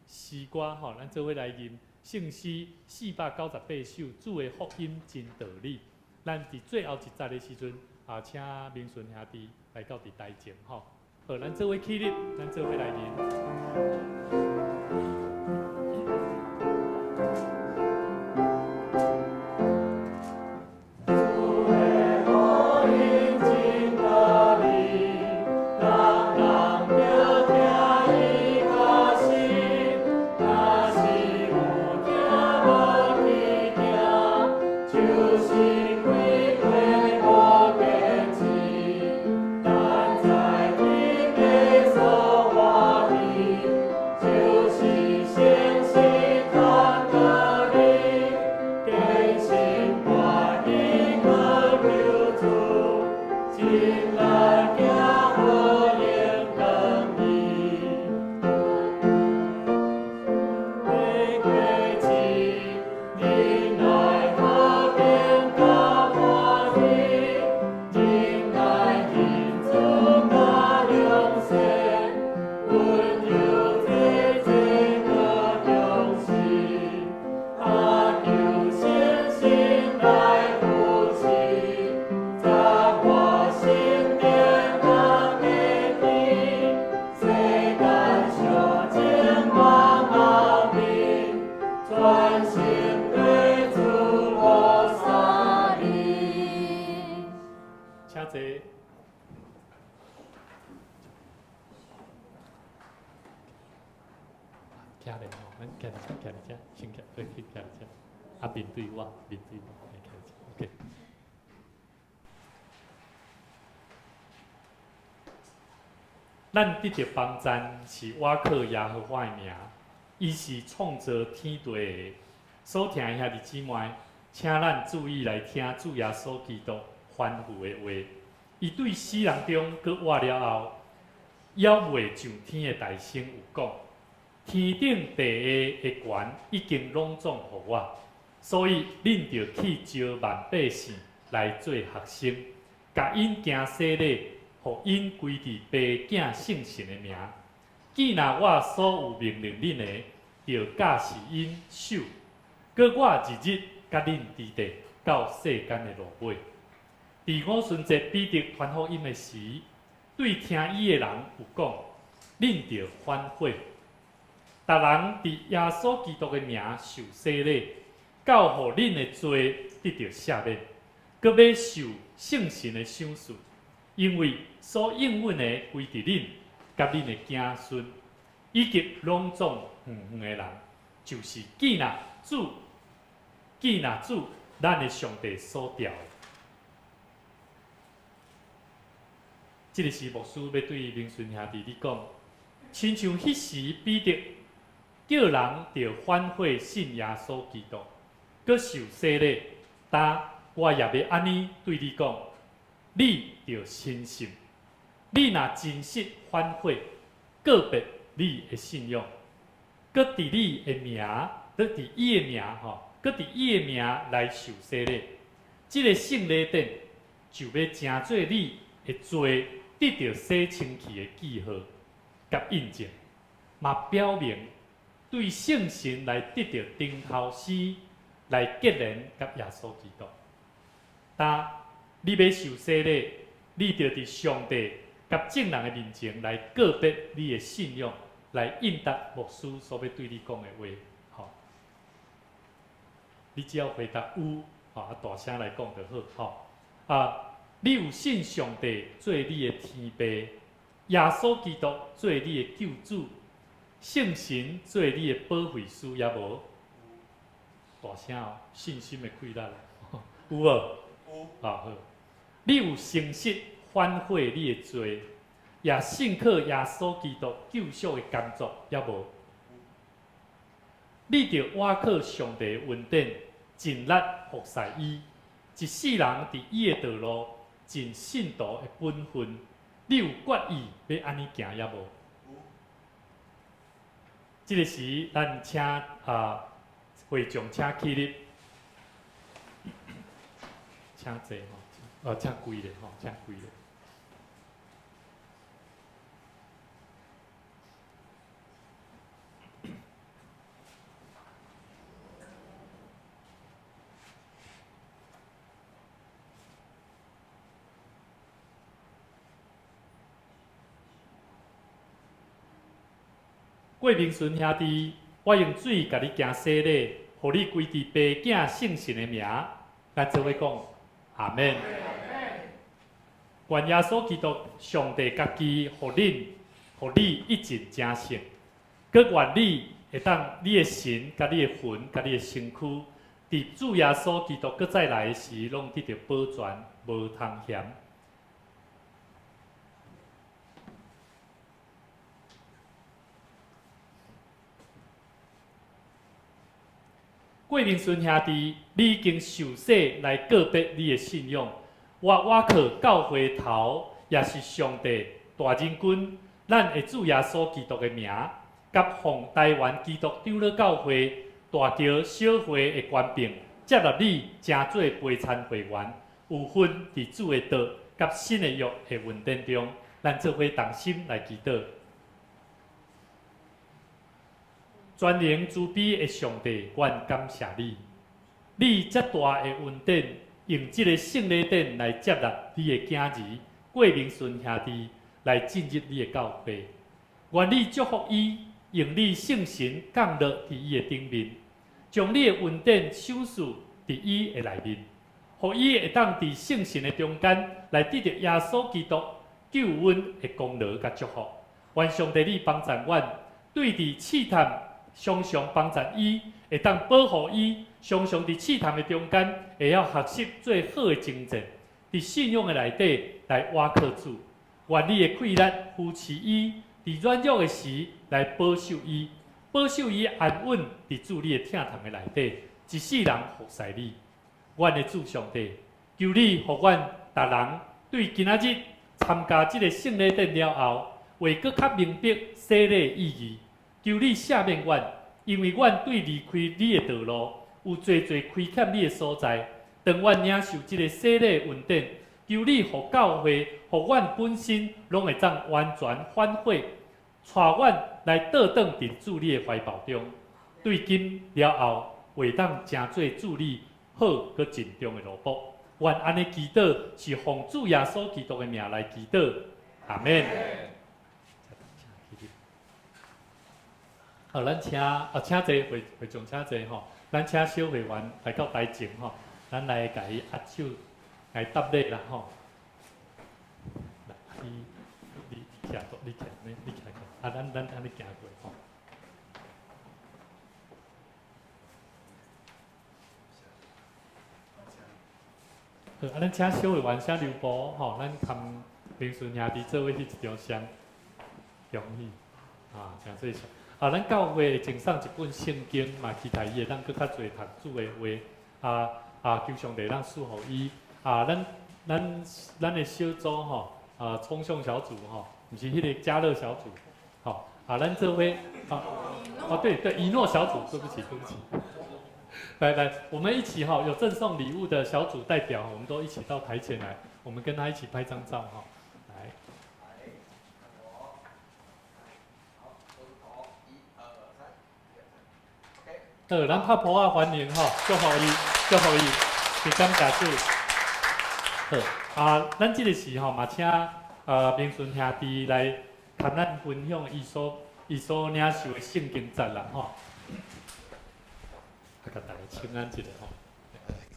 詩歌吼，咱做伙來吟聖詩498首，主的福音真道理。咱佇最後一節的時陣，啊，請明順兄弟來到佇台前吼。好，咱做伙起立，咱做伙來吟。請坐。徛咧吼，咱徛佇遮，徛佇遮，先徛，去徛佇遮。啊，面對我，面對我，徛佇遮，OK。咱得著幫贊是倚靠耶和華的名，伊是創造天地的。所聽的兄弟姊妹，請咱注意來聽主耶穌基督吩咐的話。伊對死人中閣活了後，猶未上天的大聲有講：天頂地下的權已經攏總予我，所以恁著去招萬百姓來做學生，共𪜶行洗禮，予𪜶歸佇父囝聖神的名。既若我所有命令恁的，著教示𪜶守。閣我日日佮恁佇咧到世間的落尾。佇五旬節彼得傳福音的時，對聽伊的人有講：恁著反悔。逐人佇耶穌基督的名受洗禮，到予恁的罪得著赦免，閣欲受聖神的賞賜，因為所應允的歸佇恁佮恁的子孫，以及攏總遠遠的人，就是見納主、見納主，咱的上帝所召的。這个是牧師欲對明順兄弟你講，親像彼時彼得叫人著反悔信耶穌基督，閣受洗禮，今我也欲按呢對你講，你著深信，你若真實反悔，告別你的信仰，閣佇你的名，閣佇伊的名吼，閣佇伊的名來受洗禮，這个聖禮典就欲成做你的罪得著洗清氣的記號佮印證，嘛表明對聖神來得著頂頭師來結連佮耶穌基督。當你欲受洗禮，你著佇上帝佮眾人的面前來告別你的信仰，來應答牧師所欲對你講的話。吼，你只要回答有，吼，啊大聲來講就好，吼，啊。你有信上帝做你的天父，耶穌基督做你的救主，聖神做你的保惠師，也無？大聲哦，信心的氣力，有無？有。啊好，你有誠實反悔你的罪，也信靠耶穌基督救贖的工作，也無？你著倚靠上帝的恩典，盡力服侍伊，一世人佇伊的道路。盡信徒的本分，你有決意欲按呢行也無？這个時，咱請啊會眾請起立，請坐吼，請跪咧吼，請跪咧。郭明順兄弟，我用水共你行洗禮，予你歸佇爸囝聖神的名，咱做伙講阿們。願耶穌基督上帝家己予恁，予你一盡成聖，閣願你會當你的神、佮你的魂、佮你的身軀，佇主耶穌基督閣再來的時，攏得著保全，無通嫌。郭明順兄弟，你已經受洗來告別你的信仰，我倚靠教會頭，也是上帝大仁君，咱的主耶穌基督的名，佮奉台灣基督長老教會大橋小會的權柄，接納你成做陪餐會員，有份佇主的道佮新的約的恩典中，咱做伙同心來祈禱。全能慈悲的上帝，阮感謝你，你遮大的恩典，用這个聖禮典來接納你的囝兒郭明順兄弟來進入你的教會。願你祝福伊，用你聖神降落佇伊的頂面，將你的恩典賞賜佇伊的內面，予伊會當佇聖神的中間來得著耶穌基督救阮的功勞佮祝福。願上帝你幫助阮，對佇試探常常幫助伊，會當保護伊，常常佇試探的中間會曉學習做好的征戰，佇信仰的內底來倚靠主。願你的氣力扶持伊，佇軟弱的時來保守伊，保守伊安穩佇主你的疼痛的內底，一世人服侍你。阮的主上帝，求你予阮逐人對今仔日參加這个聖禮典了後，會閣較明白洗禮意義。求你赦免阮，因為阮對離開你的道路有濟濟虧欠你的所在。當阮領受這个洗禮恩典，求你予教會，予阮本身攏會當完全反悔，帶阮來倒轉佇主你的懷抱中。對今了後，會當成做主你好閣盡忠的奴僕。阮按呢祈禱，是奉主耶穌基督的名來祈禱。阿們。好，咱請啊，請坐，會會眾請坐吼。咱請小會員來到台前吼，咱來共伊握手，來答禮啦吼。來，你你徛，你徛，你徛。啊，咱按呢行過吼。好，啊，咱請小委員請劉波吼，咱含明順兄弟做伙翕一張相，恭喜，啊，誠謝謝。啊，咱教會贈送一本聖經，嘛期待伊會當閣較濟讀主的話。啊啊，求上帝當賜予伊。啊，咱的小組吼，啊，衝上小組吼，毋是彼个嘉樂小組，吼。啊，咱做伙啊，哦對對，以諾小組，對不起對不起。來來，我們一起哈，有贈送禮物的小組代表，我們都一起到台前來，我們跟他一起拍張照哈。來，好，咱拍噗仔歡迎哈，祝福伊，祝福伊，真感謝主。好，啊，咱這個時吼嘛，請明順兄弟來共咱分享伊所領受的聖經節啦吼。啊，共大家請安一下吼。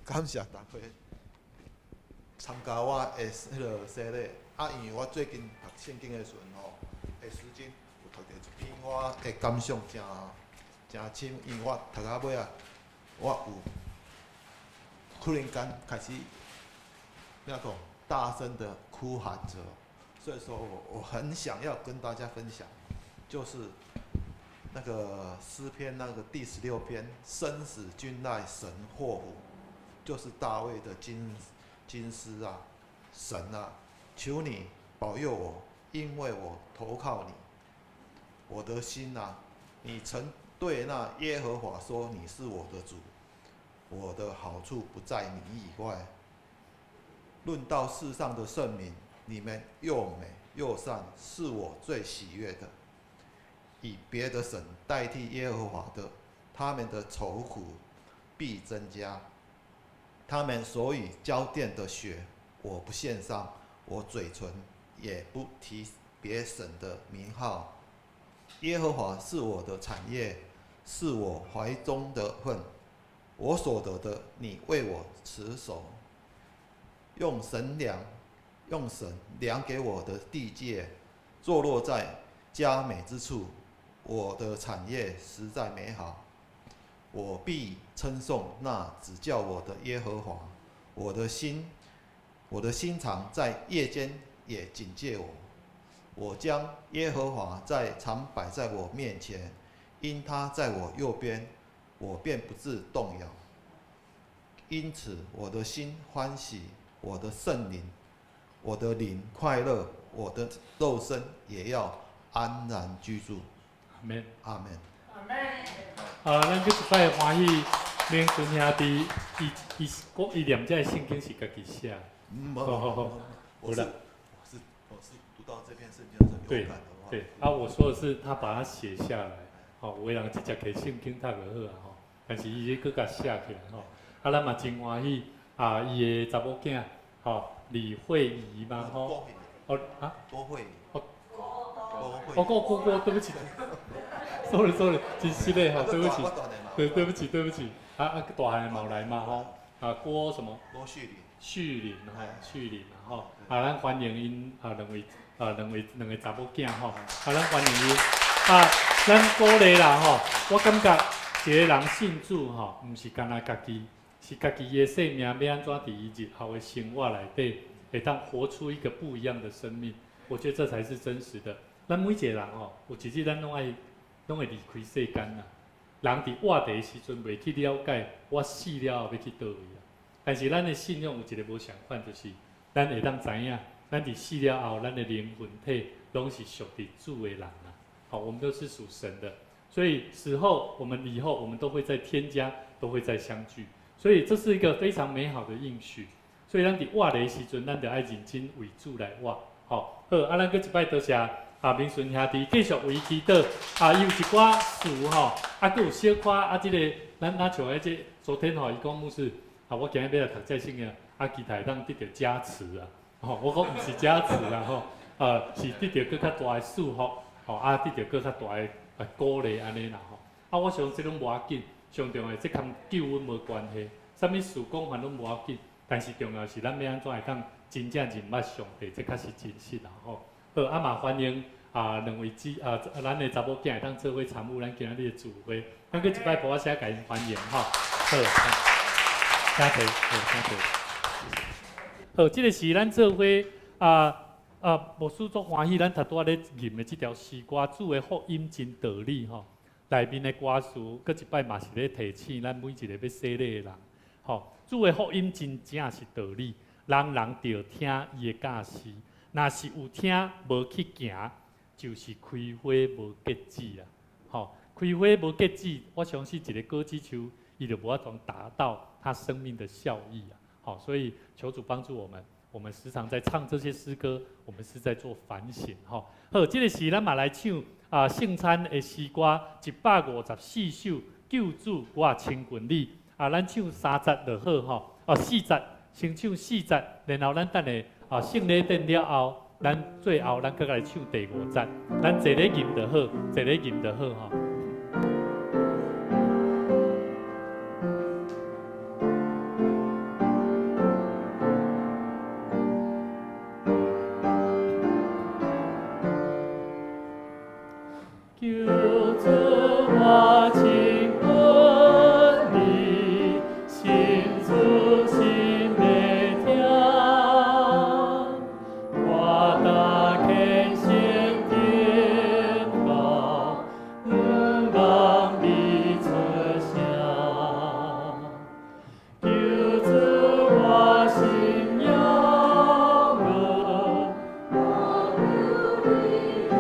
感謝大家參加我的彼个洗禮。啊，因為我最近讀聖經的時陣吼，的時陣有讀著一篇我的感想誠誠深，因為我讀到尾啊，我有忽然間開始怎講，大聲的哭喊著，所以說我很想要跟大家分享，就是那個詩篇那個第16篇，生死均賴神禍福，就是大衛的金詩啊，神啊，求你保佑我，因為我投靠你，我的心啊，你曾對那耶和華說，你是我的主，我的好處不在你以外。論到世上的聖民，你們又美又善，是我最喜悅的。以別的神代替耶和華的，他們的愁苦必增加。他們所以澆奠的血，我不獻上，我嘴唇也不提別神的名號。耶和華是我的產業，是我懷中的份，我所得的，你為我持守。用神量給我的地界，坐落在佳美之處。我的產業實在美好，我必稱頌那指教我的耶和華。我的心腸在夜間也警戒我。我將耶和華在常擺在我面前，因他在我右邊，我便不致動搖。因此我的心歡喜，我的聖靈，我的靈快樂，我的肉身也要安然居住。阿門。阿門。啊，咱閣一擺歡喜明順兄弟，伊念這个聖經是家己寫。我是讀到這篇聖經的時候有感的話。對，啊，我說的是他把它寫下來，吼，有的人直接摕聖經讀就好啊，吼，但是伊閣共寫起來，吼，啊，咱嘛真歡喜，啊，伊的查某囝，吼，李慧儀嘛，吼，哦，啊，郭慧儀，哦，哦，郭郭郭，對不起，sorry sorry，真失禮吼，對不起，對對不起對不起，啊啊，大漢嘛有來嘛，吼，啊，郭什麼？郭旭林。旭林吼，旭林吼，啊，咱歡迎𪜶啊，兩位啊，兩個查某囝吼，啊，咱歡迎𪜶啊，咱鼓勵啦吼，我感覺一個人信主吼，毋是干焦家己，是家己的生命欲按怎佇伊日後的生活內底，會當活出一個不一樣的生命。我覺得這才是真實的。咱每一個人吼，有一日咱攏愛，攏會離開世間啦。人佇活佇的時陣，袂去了解我死了後欲去佗位啊。但是咱的信仰有一个無相仝，就是咱會當知影，咱佇死了後，咱的靈魂體攏是屬佇主的人啊。好，我們都是屬神的，所以死後我們以後我們都會在天家，都會再相聚。所以這是一個非常美好的應許。所以咱佇活的時陣，咱就愛認真為主來活。好，好，啊，咱閣一擺多謝啊，明順兄弟繼續為祈禱。啊，伊有一寡事吼，啊，閣有小可啊，這個咱若像彼這昨天吼，伊講牧師。啊，我今日欲來讀這聖經，啊，期待當得著加持啊！吼，我講毋是加持啦，吼，啊，是得著閣較大的祝福，吼，啊，得著閣較大的鼓勵按呢啦，吼。啊，我想這攏無要緊，上重要這佮救恩無關係，啥物事講法攏無要緊，但是重要是咱欲按怎會當真正認捌上帝，這較是真實啦，吼。好，啊嘛歡迎啊。啊，兩位姊啊，咱的查某囝會當做伙參與咱今仔日的聚會，咱閣一擺噗仔聲共𪜶歡迎吼。好，請坐，好，請坐。好，這個是咱做伙牧師足歡喜，咱頭拄仔咧吟的這條詩歌，主的福音真道理吼。內面的歌詞，閣一擺嘛是咧提醒咱每一個欲洗禮的人，吼，主的福音真正是道理，人人著聽伊的教示，若是有聽無去行，就是開花無結籽啊！吼，開花無結籽，我相信一個果子樹，伊就無法度達到它生命的效益啊！好，所以求主幫助我們，我們時常在唱這些詩歌，我們是在做反省。吼，好，這個時咱嘛來唱啊聖餐的詩歌154首，救主我親近你啊，咱唱三節就好吼，哦四節，先唱四節，然後咱等下啊聖禮典了後。咱最後，咱閣來唱第五節，咱坐咧吟就好，坐咧吟就好吼。救主我親近你，心主心的疼，我踏虔誠禱告，向望你出聲。救主我信仰我，我求你如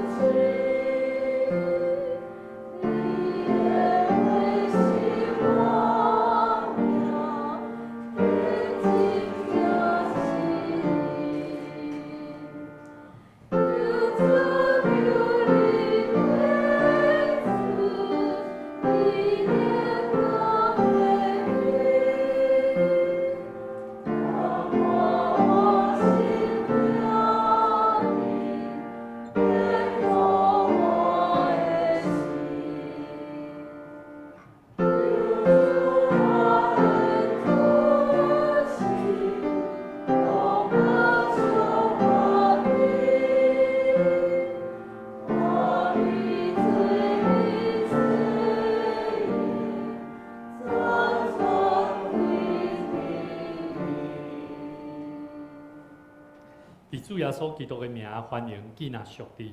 此，你的血是我命，天真正是你。求主求你赐，你的光辉，我心疼你，天我的心。求主我恩托心，我保守我的，我以罪的罪孽，转转归伫主耶穌基督的名，歡迎囝若屬佇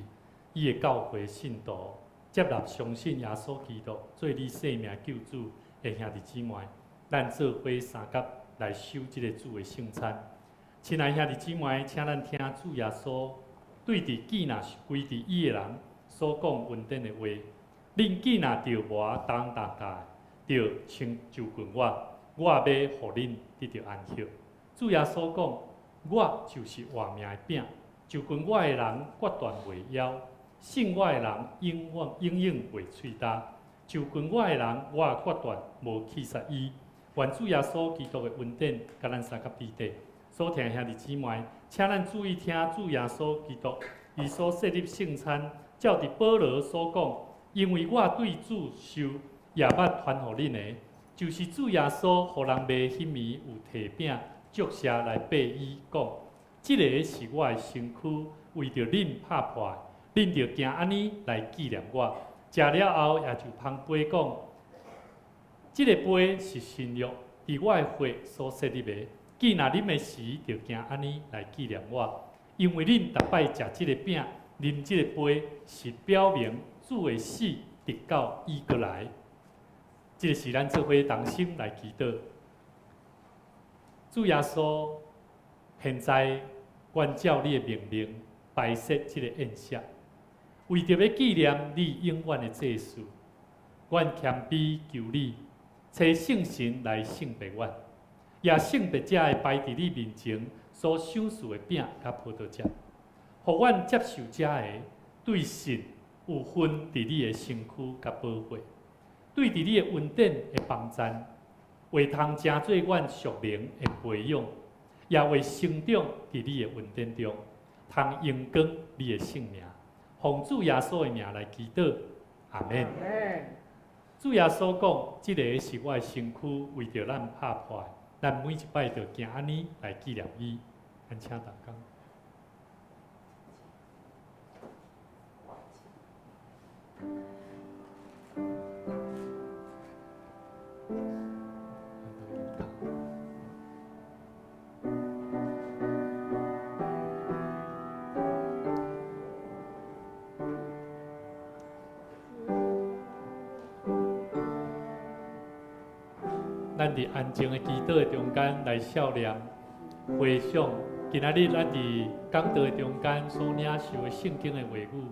伊的教會信徒，接納相信耶穌基督做你生命救主的兄弟姊妹，咱做伙相佮來守這个主的聖餐。親愛兄弟姊妹，請咱聽主耶穌對佇囝若歸佇伊的人所講恩典的話。恁囝若著磨重擔的，著請就近我，我欲予恁得著安息。主耶穌講，我就是活命的餅，就近我的人決斷袂枵，信我的人永遠永遠袂喙焦。就近我的人，我決斷無棄殺伊。願主耶穌基督的恩典，佮咱相佮彼得。所聽兄弟姊妹，請咱注意聽主耶穌基督伊所設立聖餐，照佇保羅所講，因為我對主受也捌傳予恁的，就是主耶穌予人賣彼暝有提餅，祝謝來擘伊講：這个是我的身軀，為著恁拍破的，恁著行按呢來紀念我。食了後，也就捧杯講：這个杯是新約，佇我的血所設立的。囝若啉的時，著行按呢來紀念我。因為恁逐擺食這个餅，啉這个杯，是表明主的死，直到伊閣來。這个是咱做伙同心來祈禱。主耶穌，現在阮照你的命令擺設這个宴席，為著欲紀念你永遠的祭祀，阮謙卑求你，差聖神來聖別阮，也聖別這个擺佇你面前所賞賜的餅佮葡萄汁，予阮接受這个對信有份佇你的身軀佮寶血，對佇你的恩典的幫贊，會通成做阮屬靈的培養，也會成長佇你的恩典中，通榮光你的聖名。奉主耶穌的名來祈禱，阿們。主耶穌講：這个是我的身軀，為著咱拍破的，咱每一擺著行按呢來紀念伊。咱請同工。咱佇安靜的祈禱的中間來默念回想，今仔日咱佇講道的中間所領受的聖經的話語，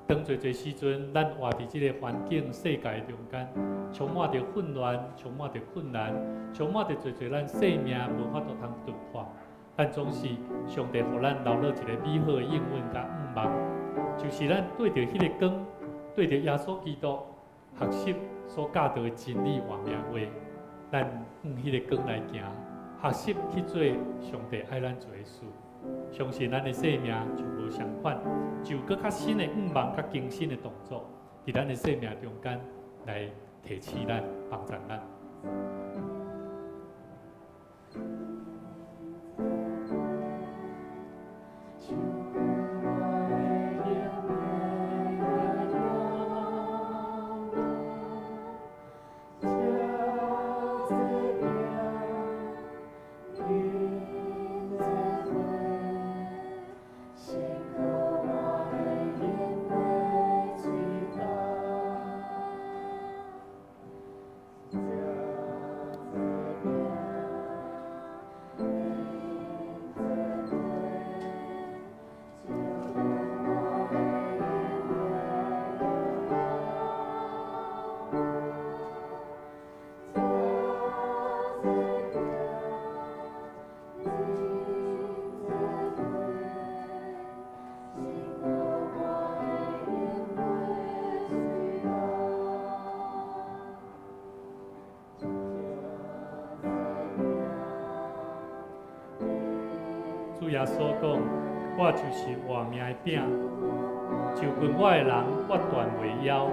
當濟濟時陣，咱活佇這个環境世界的中間，充滿著混亂，充滿著困難，充滿著濟濟咱生命無法度通突破。但總是上帝予咱留落一个美好的應允佮向望，就是咱對著彼个光，對著耶穌基督學習所教導的真理活命話。咱向彼个光來行，學習去做上帝愛咱做的事，相信咱的生命就無相款，就閣較新的向望、較更新的動作，佇咱的生命中間來提醒咱、幫助咱。主耶穌講：我就是活命的餅，就近我的人，我斷袂枵；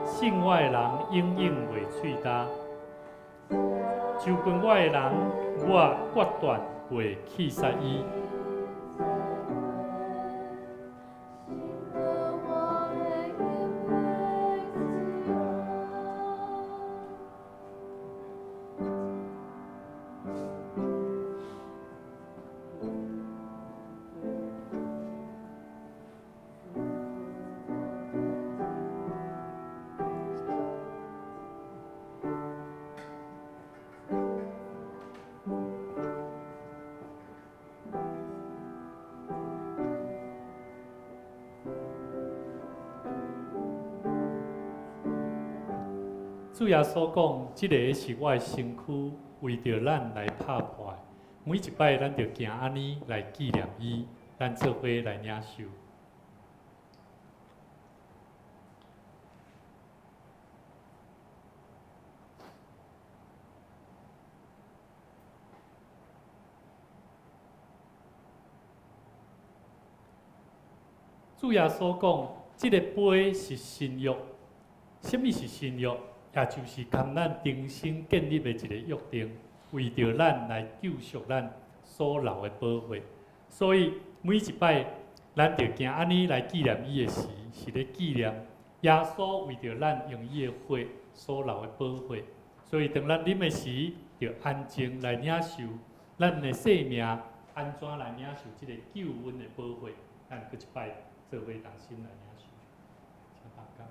信我的人，永遠袂喙焦。就近我的人，我決斷袂棄殺伊。主耶穌講：這个是我的身軀，為著咱來拍破的。每一擺咱著行按呢來紀念伊，咱做伙來領受。主耶穌講：這个杯是新約。啥物是新約？也就是共咱重新建立的一个約定，為著咱來救贖咱所流的寶血。所以每一擺咱著行按呢來紀念伊的時，是咧紀念耶穌為著咱用伊的血所流的寶血。所以當咱啉的時，著安靜來領受咱的生命，按怎來領受這个救恩的寶血？咱閣一擺做伙同心來領受，請大家。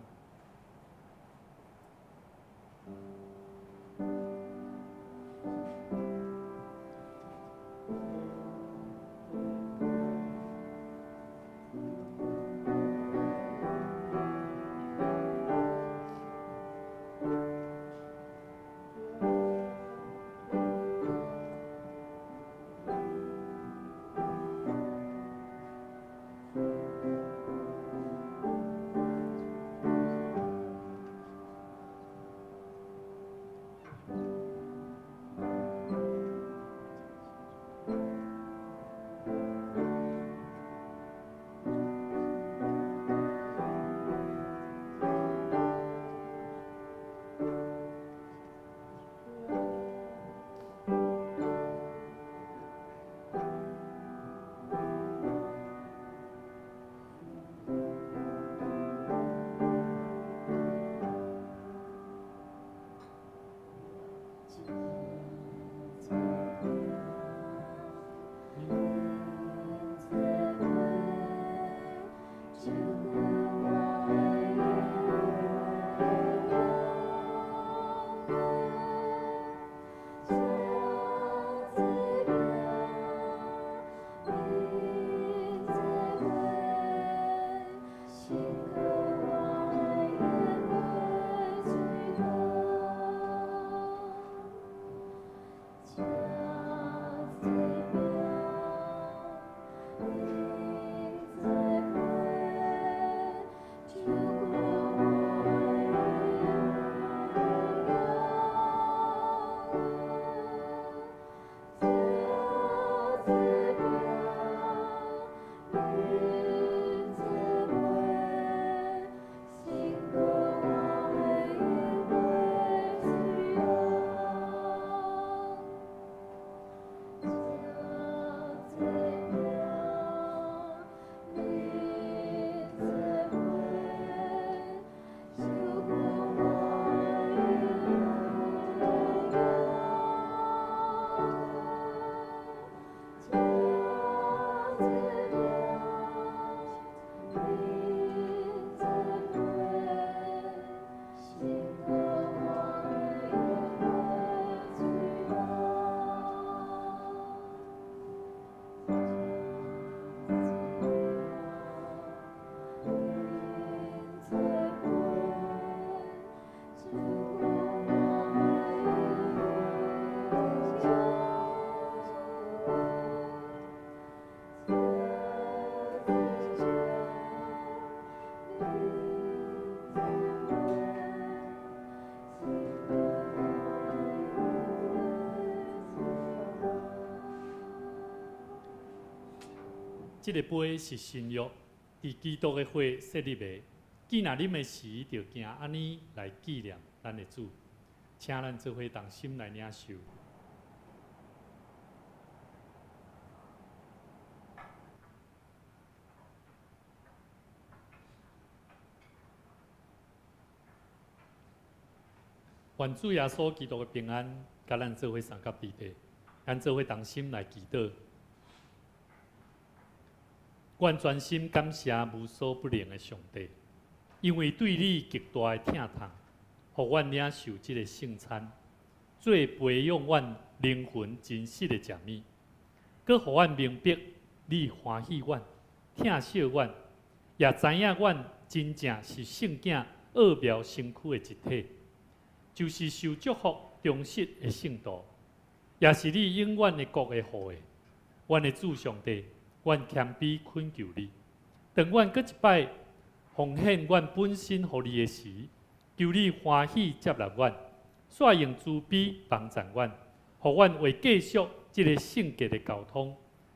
這个杯是新約，佇基督的血設立的。既若啉的時，就行按呢來紀念咱的主。請咱做伙同心來領受。願主耶穌基督的平安，佮咱做伙相佮佇底，咱做伙同心來祈禱。阮專心感謝無所不能的上帝，因為對你極大的疼痛，予阮領受這个聖餐，做培養阮靈魂真實的食物，閣予阮明白你歡喜阮、疼惜阮，也知影阮真正是聖囝奧妙身軀的一體，就是受祝福忠實的聖徒，也是你永遠的國的後裔。阮的主上帝，阮謙卑懇求你，當阮閣一擺奉獻阮本身予你的時，求你歡喜接納阮，煞用慈悲幫助阮，予阮會繼續這个聖潔的交通，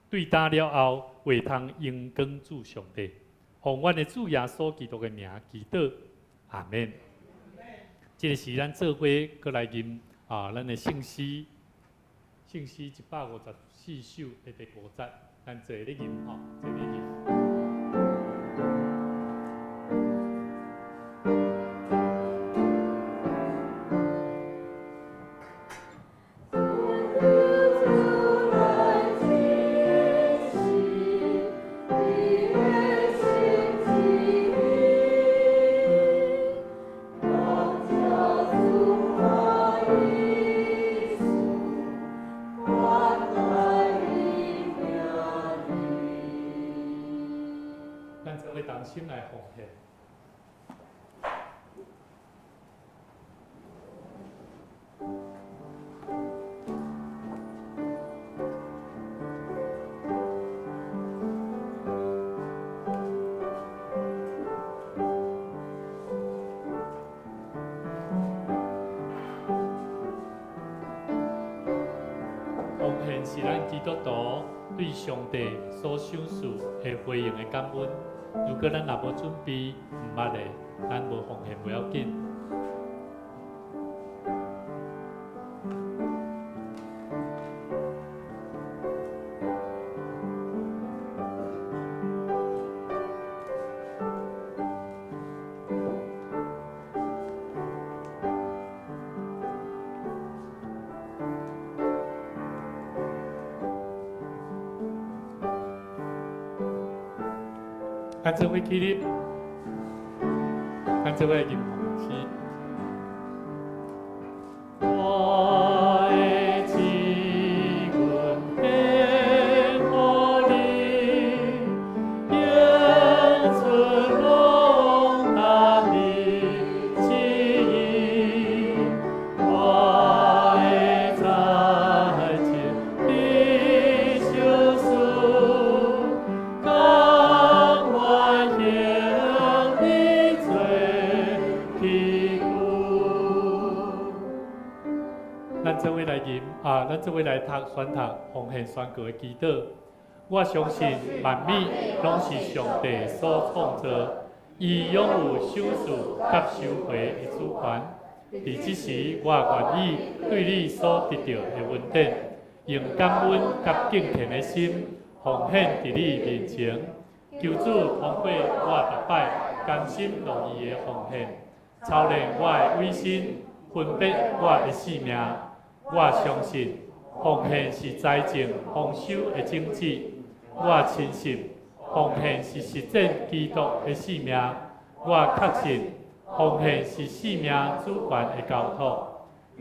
對今了後會通榮光主上帝。奉阮的主耶穌基督的名祈禱，阿們。這个是咱做伙閣來吟啊，咱的聖詩，聖詩154首的第五節，咱坐咧吟吼，坐咧吟。咱做伙同心來奉獻。奉獻是咱基督徒對上帝所賞賜的回應的感恩。如果咱若無準備，毋捌的，咱無奉獻袂要緊。咱做伙起立，咱做伙吟奉詩。我的志願獻予你，永存攏擔你旨意。我的財情你賞賜，甘願行你做器具。咱做伙來吟啊，咱做伙來讀宣讀奉獻宣告的祈禱。我相信萬物攏是上帝所創造，伊擁有賞賜佮收回的主權。佇這時，我願意對你所得到的恩典，用感恩佮敬虔的心奉獻佇你面前。求主通過我逐擺甘心樂意的奉獻，操練我的委身，分別我的性命。我相信奉獻是財政豐收的種子。我深信奉獻是實踐基督的使命。我確信奉獻是生命主權的交託。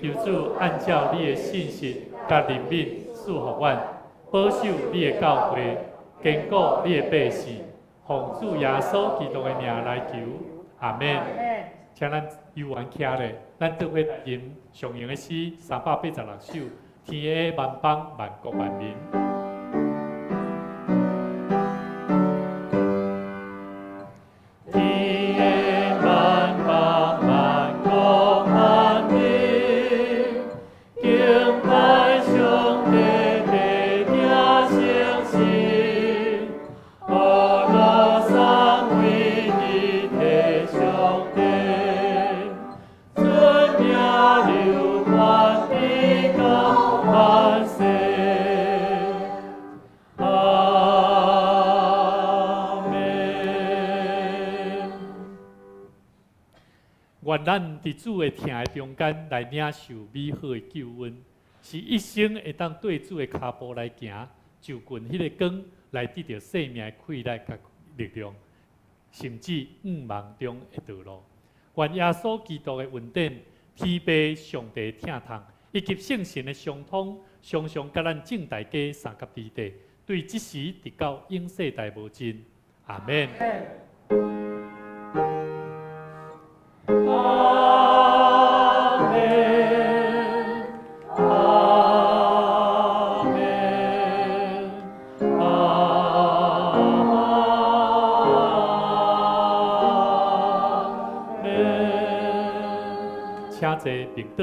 求主按照你的信實佮憐憫賜予阮，保守你的教會，堅固你的百姓。奉主耶穌基督的名來求，阿們。請咱有緣徛咧，咱做伙來吟上用的詩386首，天下萬邦萬國萬民。天下萬邦萬國萬民，敬拜上帝的聖聖，萬世。阿門。願咱佇主的疼的中間來領受美好的救恩，是一生會當綴主的跤步來行，就近彼个光來得著生命的氣力佮力量，甚至向望中的道路。願耶穌基督的恩典、天父上帝疼痛，以及聖神的相通，常常佮咱眾大家相佮佇佇，對這時直到永世代無盡。阿門。阿門，阿門，阿門。請坐並倒。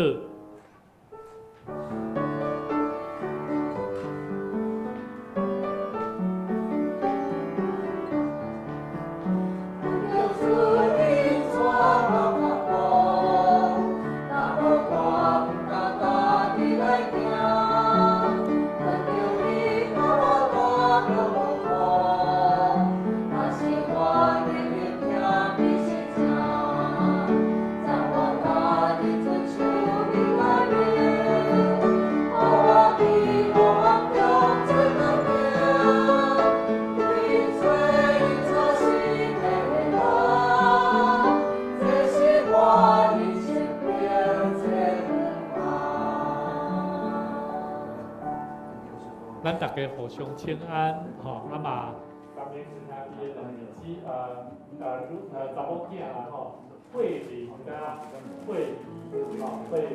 咱大家互相請安，吼，啊嘛，咱們親兄弟的兩兒子，查某囝啦，吼，慧玲佮慧儀，吼，慧玲。